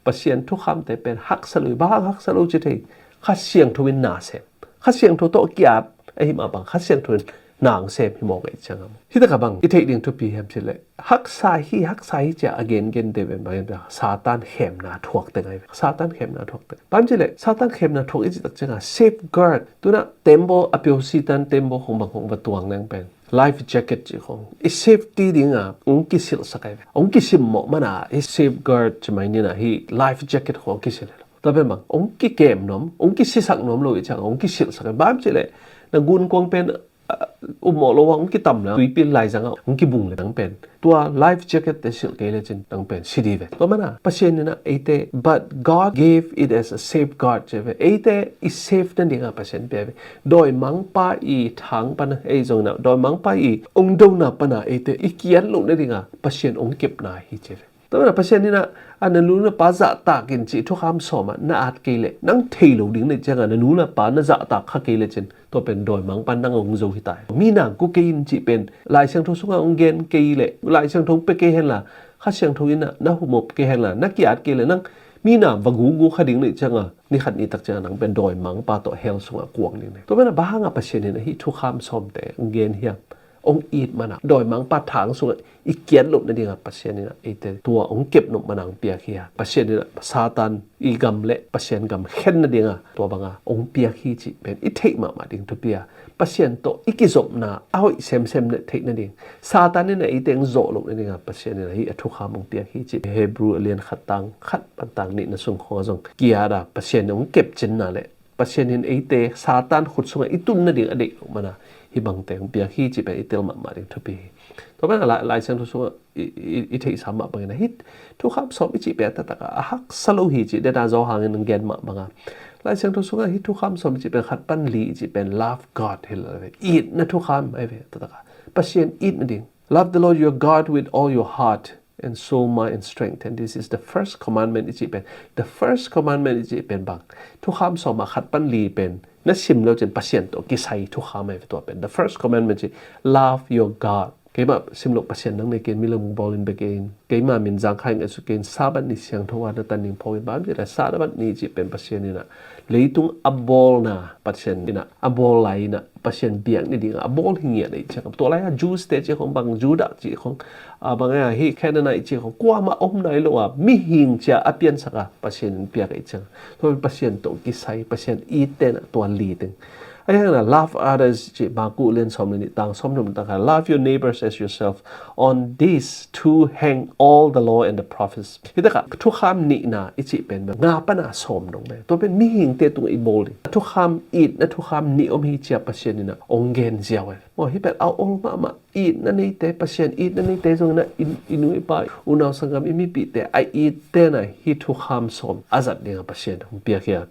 Pasian thukhamte pen haksa lo hi, bang haksa lo ci thei. Kha Siangtho in na sem. Kha Siangtho tawh a ki-at ahi mah bang Kha Siangtho in nang sem hi mawk ai cianga. Hih taka bang i theih ding thupi hiam ci le, haksa hi, haksa hi cia a gengen te pen bang hiam ci le, Satan khemna thuak teng ai ve. Satan khemna thuak teng. Bang ci le, Satan khemna thuak i cih tak cianga safeguard. Tuna tembaw a pio Satan tembaw khong bang khong va tuang leng pen life jacket ci khong i safety dinga ong kisilhsak ai ve. Ong kisimmawh mana i safeguard ci mai nina hi life jacket khong kisilh ai lo. Tua pen bang ong kikem nuam, ong kisisak nuam lo i cianga ong kisilhsak ai. Bang ci le, na gunkuang pen a, ummawh lo a ong kitam le tuipi laizanga ong kibung le nang pen tua life jacket te silh kei le cin nang pen si di ve. Tua mana Pasian ina eite, but God gave it as a safeguard ci ve. Eite i safe nadinga Pasian pia ve. Dawimangpa i thang pana ei zong ina, dawimangpa i ong dona pana eite i ki-at loh nadinga Pasian ong kepna hi ci ve. Tua mana Pasian ina a na nu na pa zahtak in cih thukham sawm a na at kei le nang thei lo ding na cianga na nu na pa na zahtak kha kei le cin tua pen dawimangpa nang ong zo hi tai. Mi nang ku kei in cih pen Lai Siangtho sunga ong gen kei le Lai Siangtho ong pia kei henla, Kha Siangtho ina na humop kei henla, na ki-at kei le nang mi na va gugu kha ding na cianga ni khat ni tak cianga nang pen dawimangpa tawh hell sunga kuang ding na. Tua mana bang hanga Pasian ina hih thukham sawmte ong gen hiam? Ong it mana dawimangpa thang sunga i ki-at loh nadinga Pasian ina eite tua ong kep nop mana ong piak hi a. Pasian ina Satan i gam le Pasian gam khen nadinga tua banga ong piak hi cih pen i theih mahmah ding thupi a. Pasian tawh i kizopna a hoih semsem na theih nading, Satan ina eite ong zawh loh nadinga Pasian ina hih a thukham ong piak hi cih Hebrew a lian khat tang khat pan tang nihna sung khong a zong ki-at a, Pasian ong kepcinna le Pasian in eite Satan khut sungah i tun nading a deih loh mana hih bangte hong piak hi cih pen i tel mahmah ding thupi hi. Tua pen a Lai, Lai Siangtho sungah i, i, i theihsa mah bangin a hih thukham sawm i cih pen a taktak a haksa lo hi cih dena Johan in hong gen mah banga Lai Siangtho sungah hih thukham sawm i cih pen khat pan li i cih pen love God hi lo ve. Itna thukham ahi ve a taktak a. Pasian itna ding. Love the Lord your God with all your heart and soul, mind and strength. And this is the first commandment i cih pen. The first commandment i cih pen bang. Thukham sawm a khat pan li pen na sim lo cin Pasian tawh kisai thukham ahi ve tua pen. The first commandment cih love your God. Keimah sim lo Pasian dang nei kei in, milem bawl in bia kei in, keimah min zangkhai ngaihsut kei in, Sabbath ni siangtho a na tan ding phawk in, bang ci le Sabbath ni cih pen Pasian in a leitung a bawlna Pasian in a, a bawl lai in a Pasian biak ni ding a bawl hi ngiat ahih ciang. Tua lai a Jews te cih khong bang, Judah cih khong, a bang a hih Canaanite cih khong kuamah om nai lo a mihing cia a piansak a Pasian in piak ahih ciang. Tua Pasian tawh kisai, Pasian itna tua li teng. Ahi hang a love others cih Marku lian sawm le nih tang sawm thum tang kha, love your neighbors as yourself. On these two hang all the law and the prophets. Hih takah thukham nihna i cih pen bang nga pana sawm dong ve. Tua pen mihingte tungah i bawl ding. Thukham itna thukham nih om hi cia Pasian in a hong gen ziau ve. Maw hih pen a ol mahmah itna neite, Pasian itna neite zong in a i, i nu i pa, unau sanggam i mipihte a itna hih thukham sawm a zat ding a Pasian hong piak hi a.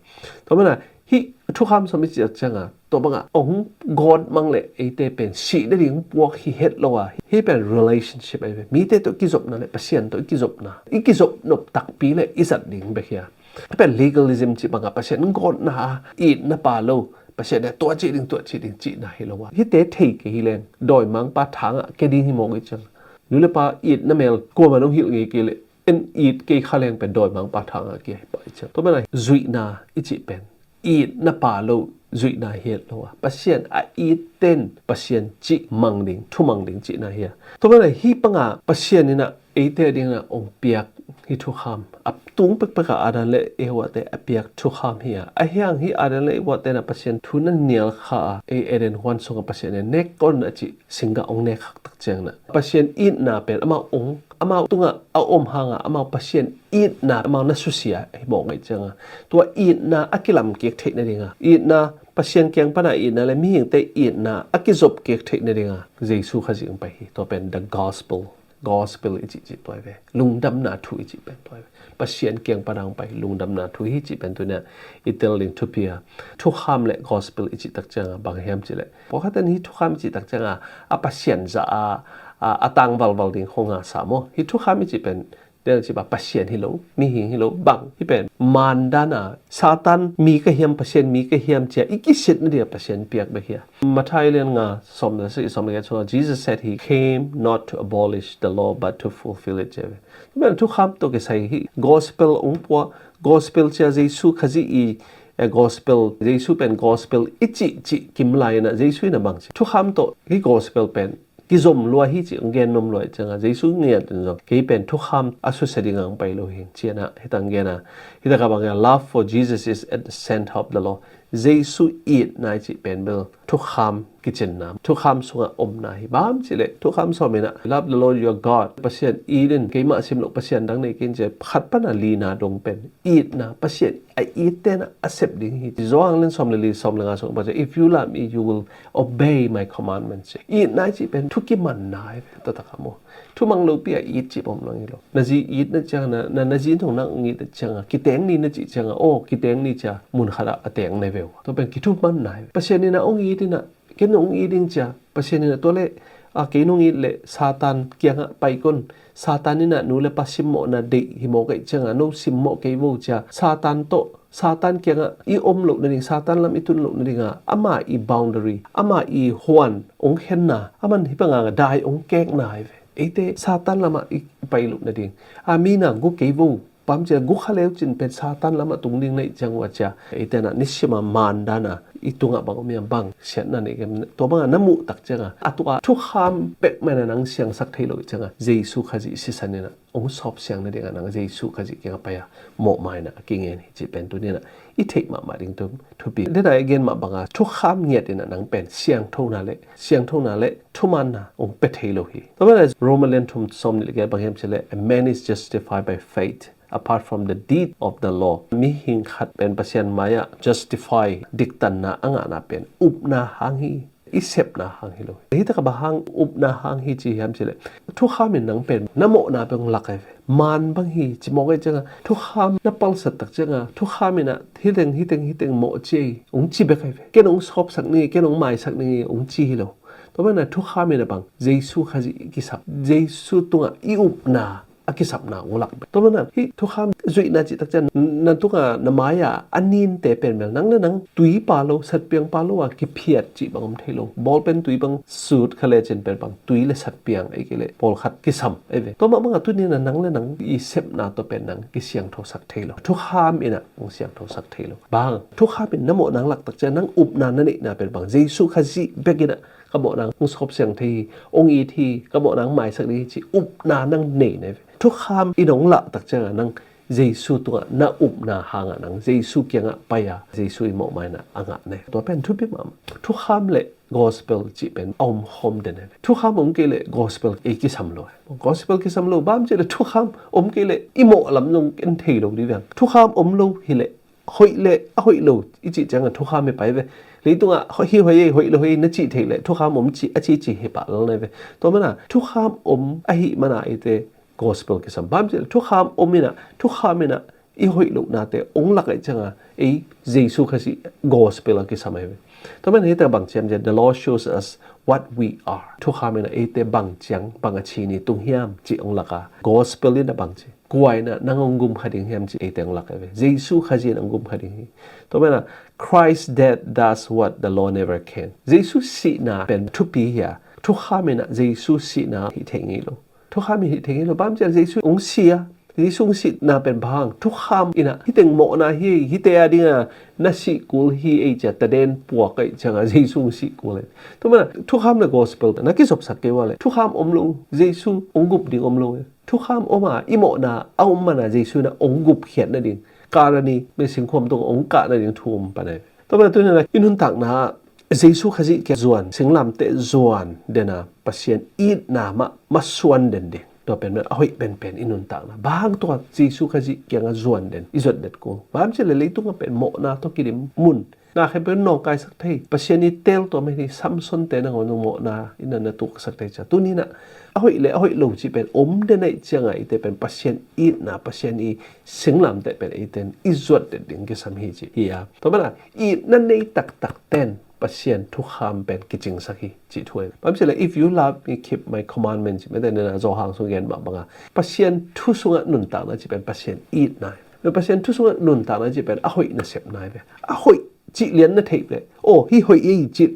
Tua mana hih thukham sawm i cih tak cianga tua banga hong gawt mang le eite pen sih nading puak hi het lo a, hih pen relationship ahi ve. Mite tawh kizopna le Pasian tawh i kizopna, i kizop nop takpi le i zat ding bek hi a. Hih pen legalism cih banga Pasian gawtna a itna pa lo, Pasian e tua cih ding tua cih ding cihna hi lo a. Hihte thei kei hi leng dawimangpa thangah kia ding hi mawk i ciang. Nu le pa itna mel kuaman hong hilh ngei kei le en it kei kha leng pen dawimangpa thangah kia hi pah i ciang. Tua mana zuihna i cih pen itna pa lo zuihna hi het lo a, Pasian a itte'n Pasian cih mang ding, thumang ding cihna hi a. Tua mana hih panga Pasian in a eite a dingin a hong piak hih thukham a tung pekpek a Adam le Eva te a piak thukham hi a. Ahi hang hih Adam le Eva te in a Pasian thu na nial kha a, ei Eden huan sungah Pasian in nek kon a cih singgah hong nek khak tak ciangin a Pasian itna pen amau hong, amau tungah a om hanga amau Pasian itna amau na susia hi mawk ngei cianga tua itna a kilam kik theih nadinga, itna Pasian kiang pana itna le mihingte itna a kizop kik theih nadinga Jesu Khazih hong pai hi. Tua pen the gospel. Gospel i cih cih tua hi ve. Lungdamna thu i cih pen tua hi ve. Pasian kiang pana hong pai lungdamna thu hi cih pen tunia i tel ding thupi a. Thukham le gospel i cih tak cianga bang hiam cih le pawlkhat in hih thukham i cih tak cianga a Pasian za a, a, a tang valval ding khong a sa maw. Hih thukham i cih pen Daniel cih bang Pasian hi lo, mihing hi lo, bang hih pen mandan a Satan mi ka hiam, Pasian mi ka hiam cia i kisit nadinga Pasian piak bek hi a. Matthai lian nga sawm le sagih, sawm le giat sungah Jesus said he came not to abolish the law but to fulfill it cia ve. Tua pen thukham tawh kisai hih gospel hong pua, gospel cia Jesu Khazih i, eh, gospel, Jesu pen gospel i cih cih kim lai in a Jesu in a bang ci thukham tawh hih gospel pen kizom lua hi cih hong gen nuam lua ahih cianga Jesu ngiat in zong kei pen thukham a susia dinga hong pai lo hi ciana hih tang gen a. Hih takah bang hiam, love for Jesus is at the center of the law. Jesu itna i cih pen bel thukham kicinna, thukham sungah omna hi. Bang hiam cih leh thukham sawm in a love the Lord your God, Pasian it in, keimah sim loh pasian dang nei kei in cia khat pana lina dong pen itna, Pasian a itte'n a sep ding hi. Johan lian sawm le li, sawm le nga sung bang ci, if you love me, you will obey my commandments. Itna i cih pen thu kimanna hi ve, taktak a maw. Thumang lopi a it cih pom lang hi lo. Na zi itna ciang na, na, na zi in hong na hong it cianga kiteng ni na cih cianga aw kiteng ni cia mun khatah a teng na hi ve uh. Tua pen kithumanna hi ve. Pasian in a hong it in a ken hong it ding cia, Pasian in a tua leh a kei nong it leh Satan kiangah pai kon. Satan in a nu le pa simmawhna deih hi mawk ahih cianga no simmawh kei vo cia Satan tawh, Satan kiangah i om loh nading, Satan lam i tun loh nadinga ama i boundary, ama i huan hong khenna, aman hih panga dai hong kekna hi ve. Eite Satan lamah i pai loh nading a mi na gu kei vo. Bang hiam cih leh gu kha leu cin pen Satan lamah tung ding na hih ciang uh a cia, eite in a nisima mandana i tungah bang om hiam, bang siatna nei kem, tua banga na muh tak cianga a tua thukham pek mana nang siangsak thei lo hih cianga Jesu Khazih sisan in a hong sawp siang nadinga nang Jesu Khazih kiangah pai a mawhmaina a kingen hi cih pen tunin a i theih mahmah ding thu, thupi. Dena i gen mah banga thukham ngiat in a nang pen siangthona le, siangthona le thumanna hong pia thei lo hi. Tua mana Roma lian thum sawm nih le giat bang hiam cih leh, a man is justified by faith apart from the deed of the law. Mihing khat pen Pasian mai-ah justify, diktanna a ngahna pen upna hang hi. i sepna hang hi lo. Hi takah bang hang upna hang hi ci hiam cih leh, thukham in nang pen na mawhna pen hong lak ahi ve. Maan bang hi ci mawk ahih ciangah, thukham na palsat tak ciangah, thukham in ah, "Hi teng, hi teng, hi teng mawh ci ei," hong ci bek ahi ve. "Ken hong sawpsak ning, ken hong maisak ning," hong ci hi lo. Tua manin ah thukham in ah bang, Jesu Khazih kisap, Jesu tungah i upna, a kisapna hong lak bek. Tua manin ah hih thukham zuihna cih tak ciang, na tungah, na mai-ah a ninte pen bel nang le nang tui pha lo, satpiang pha lo a kiphiat cih bang om thei lo. Bawlpen tui bang sut kha lecin pen bang tui le satpiang, ei kei leh pawlkhat kisam ahi ve. Tua mah bangah tuni-in ah nang le nang i sepna tawh pen nang kisiangthosak thei lo. Thukham in ah hong siangthosak thei lo. Bang, thukham in na mawhna hong lak tak ciang nang upna na neihna pen bang, Jesu Khazih bek in ah ka mawhna hong sawpsiang thei hi, hong it hi, ka mawhna hong maisak ding hi cih upna nang nei na hi ve. Thukham in hong lak tak ciangah nang Jesu tungah na upna hangah nang Jesu kiangah pai-a, Jesu i mawhmaina a ngah na hi. Tua pen thupi mahmah. Thukham le gospel cih pen a om khawm den hi ve. Thukham om kei leh gospel ei kisam lo hi. Gospel kisam lo, bang hang hiam cih leh thukham om kei leh i mawh lam zong en thei lo ding hi ve. Thukham om lo hi leh, hoih le a hoih lo i cih ciangah thukham hi pah hi ve. Leitungah hoih hi hoih ei, hoih lo hoih ei na cih theih leh thukham om ci, a ci ci hi pah lel na hi ve. Tua manin ah thukham om ahih manin ah eite gospel kisam. Bang hang hiam cih leh thukham om in ah, thukham in ah i hoih lohnate hong lak ahih ciangah ei Jesu Khazih gospel a kisam ahi ve. Tua manin ah hi takah bang ci hiam cih leh, "The law shows us what we are." Thukham in ah eite bang ciang, bang a ci ni tung hiam cih hong lak a, gospel in ah bang ci, kua in ah nang hong gum kha ding hiam cih eite hong lak ahi ve. Jesu Khazih in hong gum kha ding hi. Tua manin ah, "Christ's death does what the law never can." Jesu sihna pen thupi hi a, thukham in ah Jesu sihna hih thei ngei lo. Thukham in hih thei ngei lo. Bang hang hiam cih leh Jesu hong si a, Jesu hong sihna pen bang, thukham in ah hi teng mawhna hi, hihte a dingah na sih kul hi ei ci-a taden puak ahih ciangah Jesu hong sih kul hi. Tua manin ah thukham le gospel na kizopsak kei uh leh thukham om lo, Jesu hong gum ding om lo hi. Thukham om a, i mawhna a om manin ah Jesu in ah hong gupkhiat nading, Calvary, mei singkhuam tungah hong kah nading thu om pan ahi. Tua manin ah tuni-in ah i nuntakna ah Jesu Khazih kiang zuan, singlamteh zuan den a, Pasian itna mah masuan den ding, tua pen pen a hoih penpen i nuntakna. Bang hang, tua Jesu Khazih kiangah zuan den i zuat den kul. Bang hang hiam cih leh leitungah pen mawhna tawh kidim mun, na khempeuh nawngkaisak thei, Pasian i teel tua mah hi, Samson-te nangawn zong mawhna in ah na tuksak thei ciang. Tuni-in ah a hoih le a hoih lo cih pen om den ahih ciangah eite pen Pasian itna, Pasian i singlamteh pen eite in i zuat den ding kisam hi cih hi a. Tua manin ah itna nei taktakte in Pasian thukham pen kicingsak hi cih thu ahi. Bang hang hiam cih leh, "If you love me, keep my commandments," ci mah, tua in ah Johan sung gen mah bangah, Pasian thu sungah nuntakna cih pen Pasian itna hi. Pasian thu sungah nuntakna cih pen a hoih nasepna hi ve. A hoih cih lian na theih leh, aw, hih hoih ei cih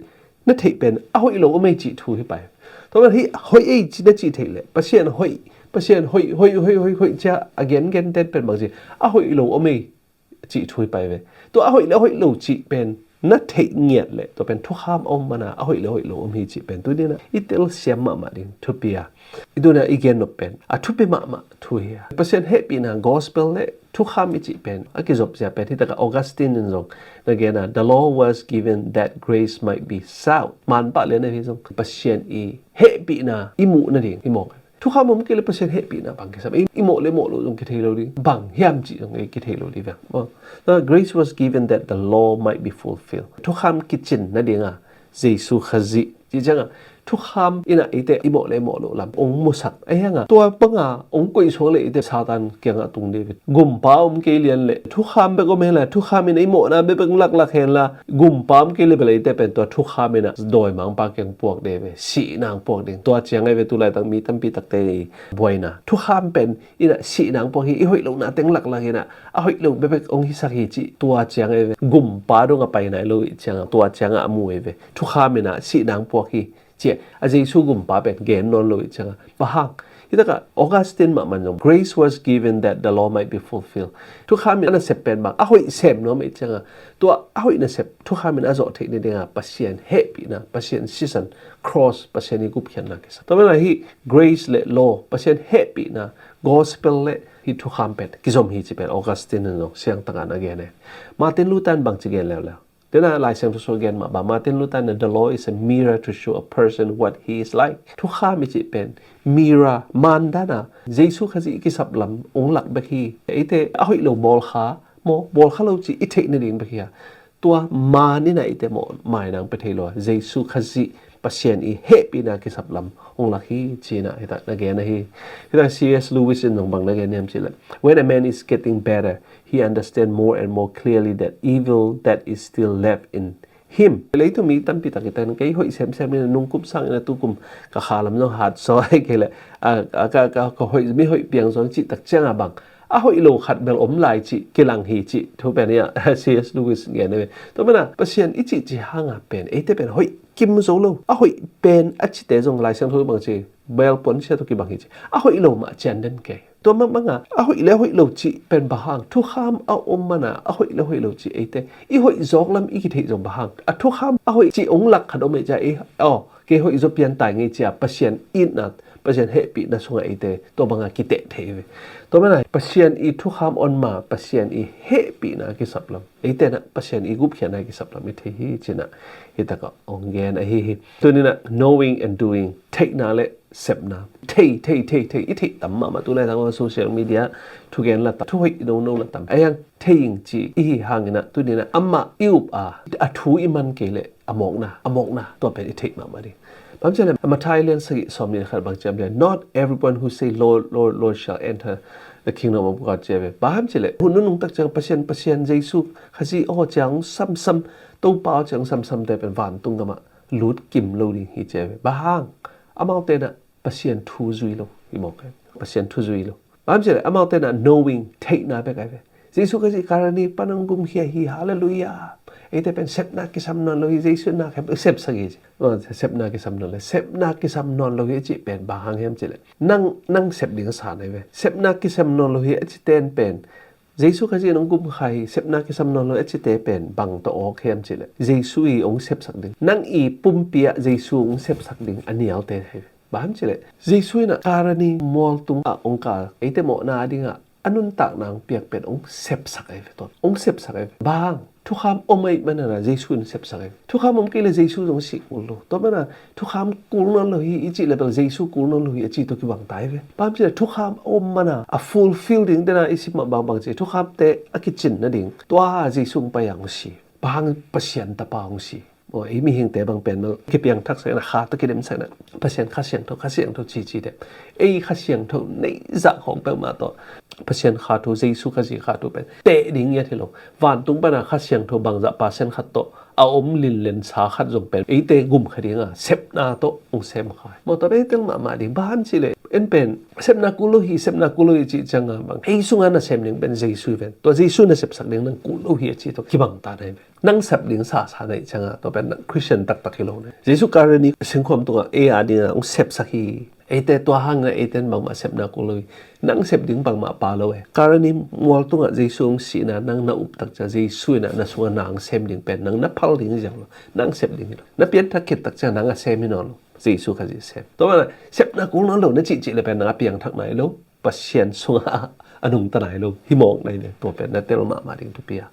na theih pen a hoih lo om ei cih thu hi pah hi. Tua manin ah hih hoih ei cih na cih theih leh, Pasian hoih, Pasian hoih, hoih, hoih, hoih, hoih ci-a a gengen ten pen bang ci, a hoih lo om ei cih thu hi pah hi ve. Tua a hoih le a hoih lo cih pen na theih ngiat leh, tua pen thukham a om manin ah a hoih le a hoih lo om hi cih pen tuni-in ah i telsiam mahmah ding thupi a. I tuni-in ah i gen nop pen a thupi mahmah thu hi a. Pasian hehpihna gospel le thukham i cih pen a kizopzia pen hi takah Augustine in zong na gen a, "The law was given that grace might be sought." Manpah lian ahi zong Pasian i hehpihna i muh nading hi mawk. Thukham om kei leh Pasian hehpihna bang kisam, i, i mawh le mawh loh zong kithei lo ding, bang hiam cih zong ei kithei lo ding veng. Maw, "The grace was given that the law might be fulfilled." Thukham kicin nading a, Jesu Khazih cih ciangah thukham in ah eite i mawh le mawh loh lam hong musak. Ahi hangah tua bangah hong koih suak leh eite Satan kiangah tung ding hi. Gumpa om kei lian leh thukham bek om hen la, thukham in ah i mawhna bekbek hong laklak hen la, gumpa om kei leh bel eite pen tua thukham in ah dawimangpa kiang puak ding hi ve, sihna hong puak ding. Tua ciang ahi ve, tu laitak mi tampi takte i buaina, thukham pen in ah sihna hong puak hi, i hoih lohna teng laklak in ah a hoih lo bekbek hong hisak hi cih tua ciang ahi ve. Gumpa dong a pai nai lo ahih ciangah tua ciangah a mu hi ve. Thukham in ah sihna hong puak hi ci-a Jesu gumpa pen gen nawn lo ahih ciangah. Bang hang, hi takah Augustine mahmah in zong, "Grace was given that the law might be fulfilled." Thukham in a nasep pen bang, a hoih sem nuam ahih ciangah, tua a hoih nasep thukham in a zawh theih nadingah Pasian hehpihna, Pasian sisan, cross, Pasian i gupkhiatna kisam. Tua manin ah hih grace le law, Pasian hehpihna, gospel le hih thukham pen kizom hi cih pen Augustine in zong siangtho-in a gen hi. Martin Luther in bang ci gen leuleu. Tua in ah Lai Siangtho sung gen mah bang, Martin Luther in, "The law is a mirror to show a person what he is like." Thukham i cih pen mirror, maan dan a, Jesu Khazih i kisap lam hong lak bek hi. Eite a hoih lo bawlkha, maw, bawlkha lo cih i theih nading bek hi a. Tua man in ah eite mawh mainang pia thei lo a, Jesu Khazih Pasian i hehpihna kisap lam hong lak hi ci-in ah hitak na gen ahi. Hitak C S Lewis in zong bang na gen hiam cih leh, "When a man is getting better, he understands more and more clearly that evil that is still left in him." Leitung mi tampi tak i ten, kei hoih semsem in a, nungkum sang in a, tukum ka kha lam zong hat zaw hi kei leh, a, a, ka, ka, ka hoih, mi hoih piang zaw cih tak ciang a bang a hoih lo khat bel om lai cih kilang hi cih thu pen hi a, C S Lewis gen hi ve. Tua mana Pasian i cihcih hang a pen eite pen hoih kim zo lo. A hoih pen a cite zong Lai Siangtho bang ci, bel puansia tawh kibang hi ci. A hoih lo mah cian den kei. Tua mah bang a, a hoih le hoih lo cih pen bang hang, thukham a om mana a hoih le hoih lo cih eite i hoih zawk lam i kitheih zong bang hang. A thukham a hoih cih ong lak khat om ei cia i, aw, kei hoih zaw pian tai ngei cia Pasian itna, Pasian hehpihna sungah eite tua banga kiteh thei ve. Tua mana Pasian i thukham on ma, Pasian i hehpihna kisap lam, eite na Pasian i gupkhiatna kisap lam i thei hi ci-in ah hitakah ong gen ahi hi. Tuni-in ah knowing and doing, theihna le sepna. Thei, thei, thei, thei, i theih tam mahmah tu laitang social media thugen la tam, thuhoih nono la tam. Ahi hang thei ing ci i hi hangin ah tuni-in ah amah i up a, a thu i man kei leh a mawkna, a mawkna tua pen i theih mahmah ding. Bang hiam cih leh Matthai lian sagih sawmnih le khat bang ci hiam cih leh, "Not everyone who say, 'Lord, Lord, Lord,' shall enter the kingdom of God," ci hi ve. Bang hiam cih leh hun nunung tak ciang Pasian, Pasian, Jesu Khazih aw ciang samsam, Topa aw ciang samsam te pen vantung gamah lut kim lo ding hi ci hi ve. Bang hang, amaute na Pasian thu zui lo hi mawk hi. Pasian thu zui lo. Bang hiam cih leh amaute na knowing, theihna bek ahi ve. Jesu Khazih karani pan hong gumkhia hi, halleluiah. Eite pen sepna kisam nawn lo hi, Jesu na khem sepsak hi ci. Sepna kisam nawn lo, sepna kisam nawn lo hi a cih pen bang hang hiam cih leh, nang, nang sep ding a sa na hi ve. Sepna kisam nawn lo hi a cite pen Jesu Khazih in hong gumkhia hi, sepna kisam nawn lo a cite pen bang tawh awk hiam cih leh, Jesu i hong sepsak ding, nang i pumpi ah Jesu hong sepsak ding a nialte hi ve. Bang hiam cih leh Jesu in ah karani mualtung ah hong kal, eite mawhna dingah a nuntakna hong piak pen hong sepsak ahi ve. Tua hong sepsak ahi ve. Bang hang, thukham om ahih manin ah Jesu in sepsak ahi ve. Thukham om kei leh Jesu zong sih kul lo. Tua mana thukham kul nawn lo hi i cih leh bel Jesu kul nawn lo hi a ci tawh kibang ta hi ve. Bang hiam cih leh thukham a om mana a fulfill ding, tena i sim mah bangbang ci, thukhamte a kicin nading tua Jesu hong pai a hong si. Bang hang, Pasian Tapa hong si. Aw, ei mihingte bang pen bel kipiangthak sak in ah, kha tawh kidem sak in ah, Pasian Kha Siangtho, Kha Siangtho ci ci te. Ei Kha Siangtho neih zah khawng peuhmah tawh Pasian Kha Thu, Jesu Khazih Kha Thu pen teh ding ngiat hi lo. Vantung pana Kha Siangtho bangzah percent khat tawh a om linlensa khat zong pen eite gumkha dinga sepna tawh hong sem kha hi. Mawtaw pen ei tel mahmah ding, bang hiam cih leh en pen sepna kul lo hi, sepna kul lo hi cih cianga bang, ei sunga na sem ding pen Jesu hi ven. Tua Jesu na sepsak ding nang kul lo hi a ci tawh kibang ta na hi ve. Nang sep ding sasa na hih cianga tua pen nang Khristian taktak hi lo na hi. Jesu karani singkhuam tungah ei a dinga hong sepsak hi. Eite tua hangin eite in bangmah sepna kul lo hi. Nang sep ding bangmah pha lo e. Karani mual tungah Jesu hong sihna nang na up tak ciang Jesu in ah na sungah na hong sem ding pen nang na phal ding hi ziau lo. Nang sep ding hi lo. Na pianthak khit tak ciang nang a sem hi nawn lo. Jesu Khazih sem. Tua mana sepna kul nawn lo na cihcih le pen nang a piangthak nai lo. Pasian sungah a nungta nai lo hi mawk na hi ve. Tua pen na tel mahmah ding thupi a.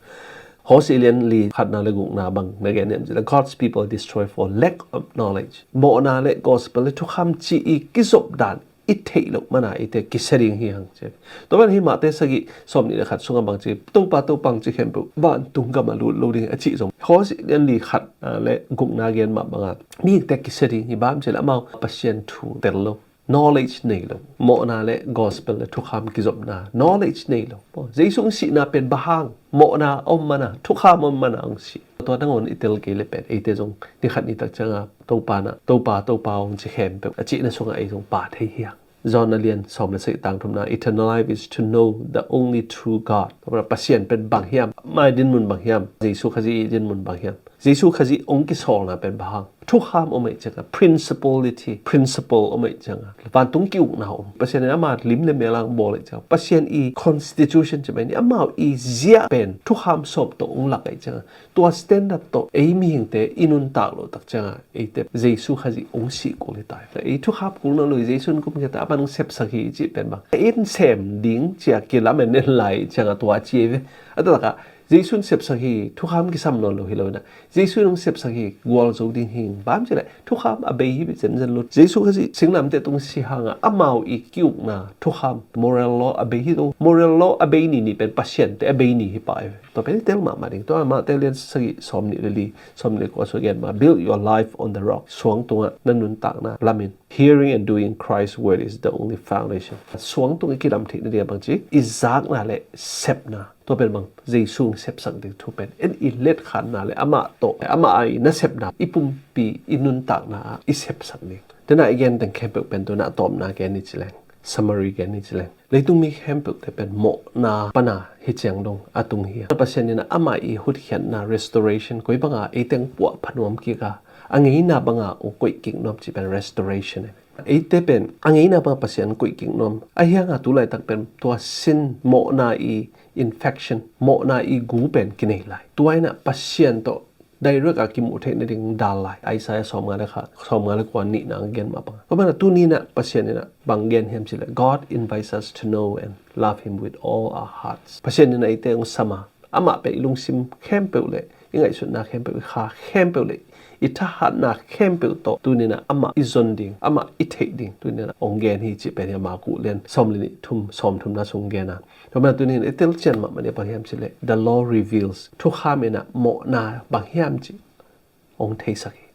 Hosea lian li khatna le gukna bang na gen hiam cih leh, God's people destroy for lack of knowledge. Mawhna le gospel le thukham cih i kizop dan i theih loh mana eite kisia ding hi hang ci. Tua ban hi Matthai sagih sawmnih le khat sungah bang ci, Topa, Topa hong ci khempeuh vantung gamah lut lo ding a cih zong, Hosea lian li khatna le gukna gen mah banga mihingte kisia ding hi. Bang hiam cih leh amau Pasian thu tel lo. Knowledge nei lo. Mawhna le gospel le thukham kizopna knowledge nei lo. Jesu hong sihna pen bang hang, mawhna a om mana, thukham a om mana hong si. Tua nangawn i tel kei le pen eite zong ni khat ni tak cianga Topa na, Topa, Topa hong ci khempeuh a cihna sungah ei zong pha thei hi hang. John a lian sawm le sagih tang thumna, "Eternal life is to know the only true God." Tua mana Pasian pen bang hiam, mai dinmun bang hiam, Jesu Khazih i dinmun bang hiam. Jesu Khazih hong kisawlna pen bang hang, thukham om ahih cianga, principality, principle om ahih cianga, vantung ki-ukna om. Pasian in ama lim le mel a hong bawl ahih cianga, Pasian i constitution ci mai ni, amau i ziah pen thukham sawm tawh hong lak ahih cianga, tua standard tawh ei mihingte i nuntak loh tak cianga, eite Jesu Khazih hong sih kul hi ta hi. Ei thukham kul nawn lo hi, Jesu in kum khia ta, aman hong sepsak hi cih pen bang, ei in sem ding ci-a kilamen en lai cianga tua ci hi ve. A taktakah Jesu in sepsak hi, thukham kisam nawn lo hi lo inah, Jesu in hong sepsak hi, gualzo ding hi. Bang hang hiam cih leh thukham a bei hi zenzen lo. Jesu Khazih singlamteh tung si hangah amau i ki-ukna thukham, moral law a bei hi lo. Moral law a bei ni nih pen Pasian te a bei ni hi pah hi. Tua pen i tel mahmah ding. Tua Matthai lian sagih sawm nih le li, sawm nih le kua sung gen mah, "Build your life on the rock." Suang tungah na nuntakna lam in. "Hearing and doing Christ's word is the only foundation." Suang tung i kidam theih nading a bang ci, i zakna le sepna. Tua pen bang, Jesu hong sepsak ding thu pen. En i letkhanna le amah tawh, amah a i nasepna, i pumpi, i nuntakna ah i sepsak ding. Tua inah i gen teng khempeuh pen tua inah a tawpna gen ni ci leng, summary gen ni ci leng, leitung mi khempeuhte pen mawhna pana hi ciang dong a tung hi a. Pasian inah amah i hutkhiatna, restoration, koi banga ei teng puah pha nuam kik a, a ngeina banga hong koih kik nuam cih pen restoration hi. Eite pen a ngeina banga Pasian koih kik nuam. Ahi hanga tu laitak pen tua sin, mawhna i infection, mawhna i gu pen kinei lai. Tua inah Pasian tawh direct a kimuh theih nading dal lai. Isaiah sawmnga le khat, sawmnga le kua nihna a gen mah banga. Tua banah tuni inah Pasian inah bang gen hiam cih leh, "God invites us to know and love him with all our hearts." Pasian inah eite hong sam a, amah pen i lungsim khempeuh le i ngaihsutna khempeuh, i kha khempeuh le i thahatna khempeuh tawh tuni inah amah i zon ding, amah i theih ding tuni inah hong gen hi cih pen hi a, Marku lian sawm le nih, thum, sawm thumna sung gen a. Tua banah tuni inah i telcian mahmah ding a bang hiam cih leh, "The law reveals." Thukham inah mawhna bang hiam cih hong theisak hi.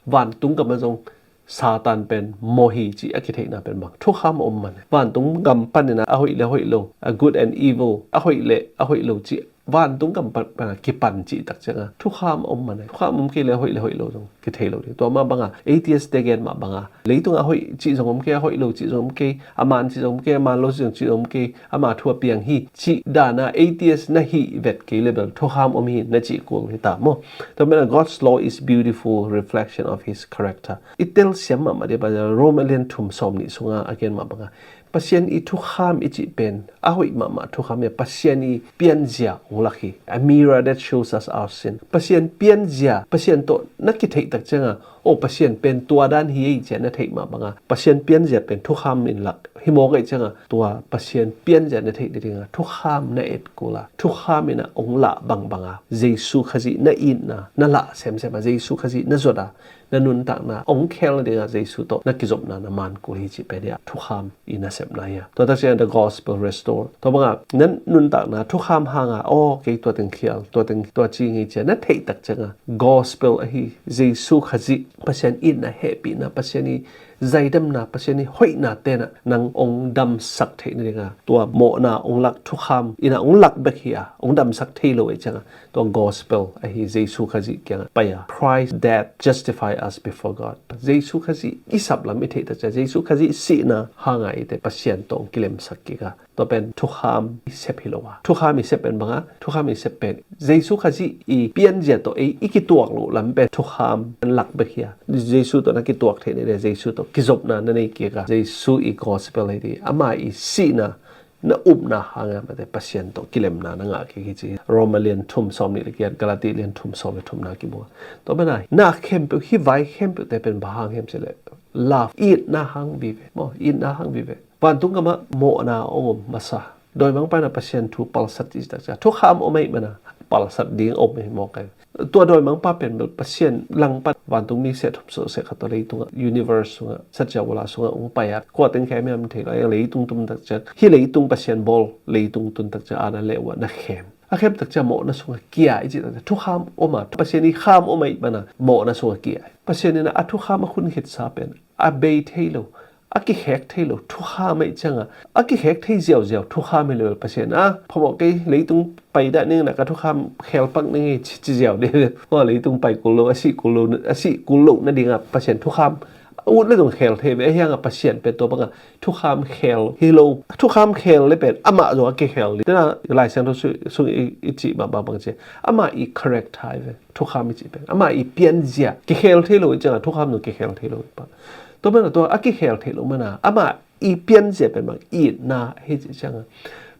Vantung gam ah zong Satan pen mawh hi cih a kitheihna pen bang, thukham a om man hi. Vantung gam pan inah a hoih le hoih lo, a good and evil, a hoih le a hoih lo cih vantung gam pan, pan a kipan cih tak cianga thukham a om man hi. Thukham om kei le a hoih le hoih lo zong kithei lo ding. Tua mah banga atheist te gen mah banga, leitungah a hoih cih zong om kei, a hoih lo cih zong om kei, a man cih zong om kei, a man lo cih zong, cih zong om kei, ama thu a piang hi cih dana atheist na hih vet kei le bel thukham om hi na cih kul hi ta maw. Tua banah, "God's law is beautiful reflection of his character." I telsiam mahmah ding a bang, Rome lian thum sawm nih sunga a gen mah banga, Pasian i thukham i cih pen a hoih mahmah thukham hi a, Pasian i pianzia hong lak hi. A mirror that shows us our sin. Pasian pianzia, Pasian tawh na kitheih tak cianga, "Oh, Pasian pen tua dan hi ei," ci a na theih mah banga, Pasian pianzia pen thukham in lak hi mawk ahih cianga, tua Pasian pianzia na theih nadinga thukham na et kul a, thukham inah hong lah bangbang a, Jesu Khazih na itna na lah semsem a, Jesu Khazih na zot a, na nuntakna hong khel nadinga Jesu tawh na kizopna na man kul hi cih pen hi a, thukham i nasepna hi a. Tua tak cianga the gospel restore. Tua banga na nuntakna thukham hanga, "Oh, kei tua teng khial, tua teng tua ci ngei," ci a na theih tak cianga, gospel ahi, Jesu Khazih, Pasian itna, hehpihna, Pasian i zaidamna, Pasian i hoihna tenah nang hong damsak theih nadinga tua mawhna hong lak thukham inah hong lak bek hi a, hong damsak thei lo ahih cianga tua gospel ahi, Jesu Khazih kiangah pai a, "Christ's death justifies us before God." Jesu Khazih i sap lam i theih tak ciang, Jesu Khazih sihna hanga eite Pasian tawh hong kilemsak kik a, tua pen thukham i sep hi lo a. Thukham i sep pen banga, thukham i sep pen Jesu Khazih i pianzia tawh ei i kituak loh lam pen thukham lak bek hi a. Jesu tawh na kituak theih nadinga, Jesu tawh kizopna na nei kik a, Jesu i gospel hi ding, ama i sihna na upna hanga mate Pasian tawh kilemna na ngah kik hi ci. Rome lian thum sawm nih le giat, Galati lian thum sawm le thumna kimu a. Tua banah na khempeuh, hih vai khempeuhte pen bang hang hiam cih leh, love, itna hang vive maw, itna hang vive. Vantung gamah mawhna hong om masa. Dawimangpa inah Pasian thu palsat cih tak ciang thukham om ahih mana palsat ding om hi mawk a. Tua dawimangpa pen bel Pasian langpan, vantung mi seh thum sawh seh khat tawh leitungah, universe sungah, satya wala sungah hong pai a, kua teng khem hiam thei lo, leitung tum tak ciang, hih leitung Pasian bawl leitung tun tak ciang a na leh uh a na khem. A khem tak ciang mawhna sungah kia i cih tak ciang thukham om a, Pasian i kham om ahih mana mawhna sungah kia. Pasian inah a thukham a khun khitsa pen a bei thei lo, a kikhek thei lo thukham ahih cianga, a kikhek thei ziauziau thukham hi lo. Pasian a, phamawh kei, leitung pai dah ning, na ka thukham khel pak ning hi ci, ci ziau ding. Maw, leitung pai kul lo, a sih kul lo, a sih kul lo nadinga Pasian thukham ut le zong khel thei ve. Ahi hanga Pasian pen tua banga thukham khel hi lo. Thukham khel le pen amah zong a kikhel ding. Tua inah Lai Siangtho su-, sung i, i cih mah bang bang ci, ama i character hi ve. Thukham i cih pen ama i pianzia kikhel thei lo ahih cianga thukham zong kikhel thei lo hi pah. Tua mana tua a kikhel theih loh mana ama i pianzia pen bang, itna hi cih cianga,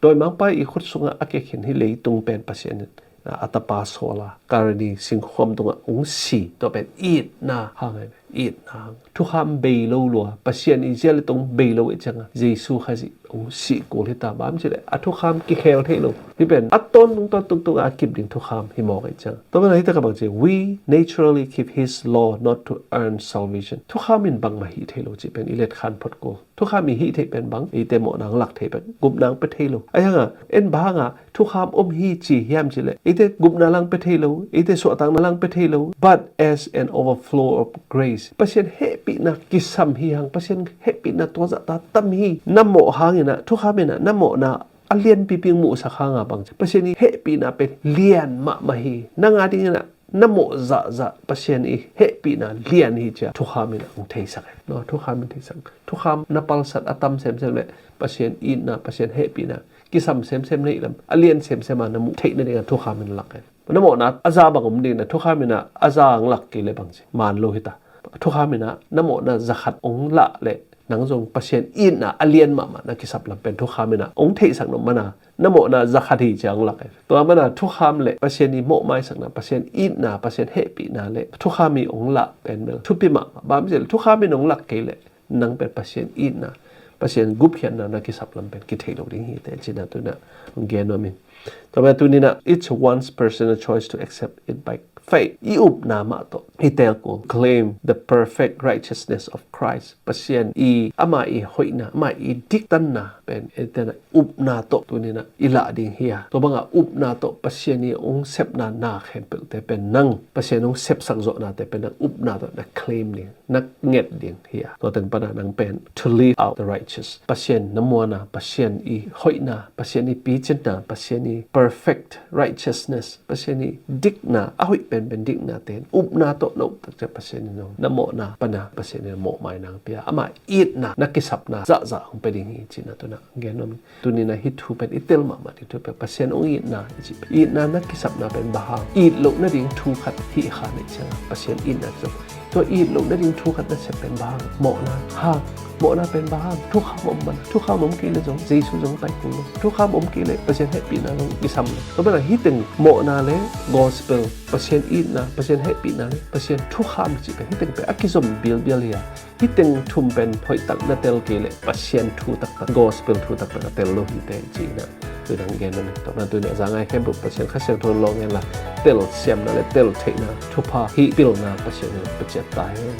dawimangpa i khut sungah a kikhin hih leitung pen Pasian in a tapa sawl a, Kalvari singkhuam tungah hong si, tua pen itna hang hi ve. Itna hang. Thukham bei lo lua, Pasian i zia le tong bei lo ahih cianga Jesu Khazih hong sih kul hi ta. Bang hang hiam cih leh a thukham kikhel thei lo. Hih pen a tawntung tawntung a kip ding thukham hi mawk ahih ciang. Tua manin hih takah bang ci, "We naturally keep his law not to earn salvation." Thukham in bangmah hih thei lo cih pen i letkhan phot kul. Thukham i hih theih pen bang, eite mawhna hong lak thei pen, gupna hong pia thei lo. Ahih hangin, en bang hangin thukham om hi ci hiam cih leh, eite gupna hong pia thei lo, eite suahtakna hong pia thei lo. But as an overflow of grace, Pasian hehpihna kisam hi hang, Pasian hehpihna tua zah ta tam hi. Na mawh hangin ah, thukham in ah, na mawhna a lianpipi hong muhsak hangin bang ci, Pasian i hehpihna pen lian mahmah hi. Nang a dingin ah, na mawh zahzah Pasian i hehpihna lian hi ci-a thukham in ah hong theisak hi. No, thukham in theisak. Thukham na palsat a tam semsem leh Pasian itna, Pasian hehpihna kisam semsem na hih lam, a lian semsem a na muh theih nadingin thukham in lak hi. Na mawhna a za bang om dingin ah thukham in ah a za hong lak kei leh bang ci, man lo hi ta. Thukham in ah na mawhna za khat hong lah leh nang zong Pasian itna a lian mahmah na kisap lam pen thukham in ah hong theisak nop manin, na mawhna za khat hi ci-a hong lak hi. Tua manin thukham leh Pasian i mawhmaisakna, Pasian itna, Pasian hehpihna leh thukham i hong lah pen bel thupi mahmah. Bang hang hiam cih leh thukham in hong lak kei leh nang pen Pasian itna, Pasian gupkhiatna na kisap lam pen kithei lo ding hi teh cihna tu-in ah hong gen nuam ing. Tua manin tu-in ah, each one's personal choice to accept it by faith. I upna mah tawh i teel kul, claim the perfect righteousness of Christ. Pasian i, ama i hoihna, ama i diktanna pen eite in ah upna tawh tu-in ah i lah ding hi a. Tua bangin upna tawh Pasian i hong sepna na khempeuhte pen nang, Pasian hong sepsak zawhnate pen nang upna tawh na claim ding, na nget ding hi a. Tua teng panin nang pen to live out the righteous, Pasian na muanna, Pasian i hoihna, Pasian i picinna, Pasian i perfect righteousness, Pasian i dikna, a hoih penpen diknate in upna tawh na up tak ciang Pasian in zong na mawhna panin Pasian in mawhmaina hong pia, ama itna na kisapna zahzah hong pia ding hi cihna tu-in ah hong gen nuam ing. Tu-in ah hih thu pen i tel mahmah ding thu pen Pasian hong itna i cih pen, itna na kisapna pen bang hang, it loh nading thu khat hih kha na hih ciangin Pasian itna kisap. Tua it loh nading thu khat na sep pen bang hang, mawhna hang. Mawhna pen bang hang, thukham om manin. Thukham om kei leh zong Jesu zong pai kul lo. Thukham om kei leh Pasian hehpihna zong kisam lo. Tua manin hih teng mawhna leh gospel, Pasian itna, Pasian hehpihna leh Pasian thukham cih pen hih teng pen a kizom bilbial hi a. Hih teng thum pen hoihtak na tel kei leh Pasian thu taktak, gospel thu taktak a tel lo hi teh cihna tu-in ah hong gen nuam ing. Tua manin tu-in ah a za ngai khempeuh Pasian Kha Siangtho in lawng hen la, telsiamna leh teltheihna thupha, hih pilna Pasian in pia ciat ta hen.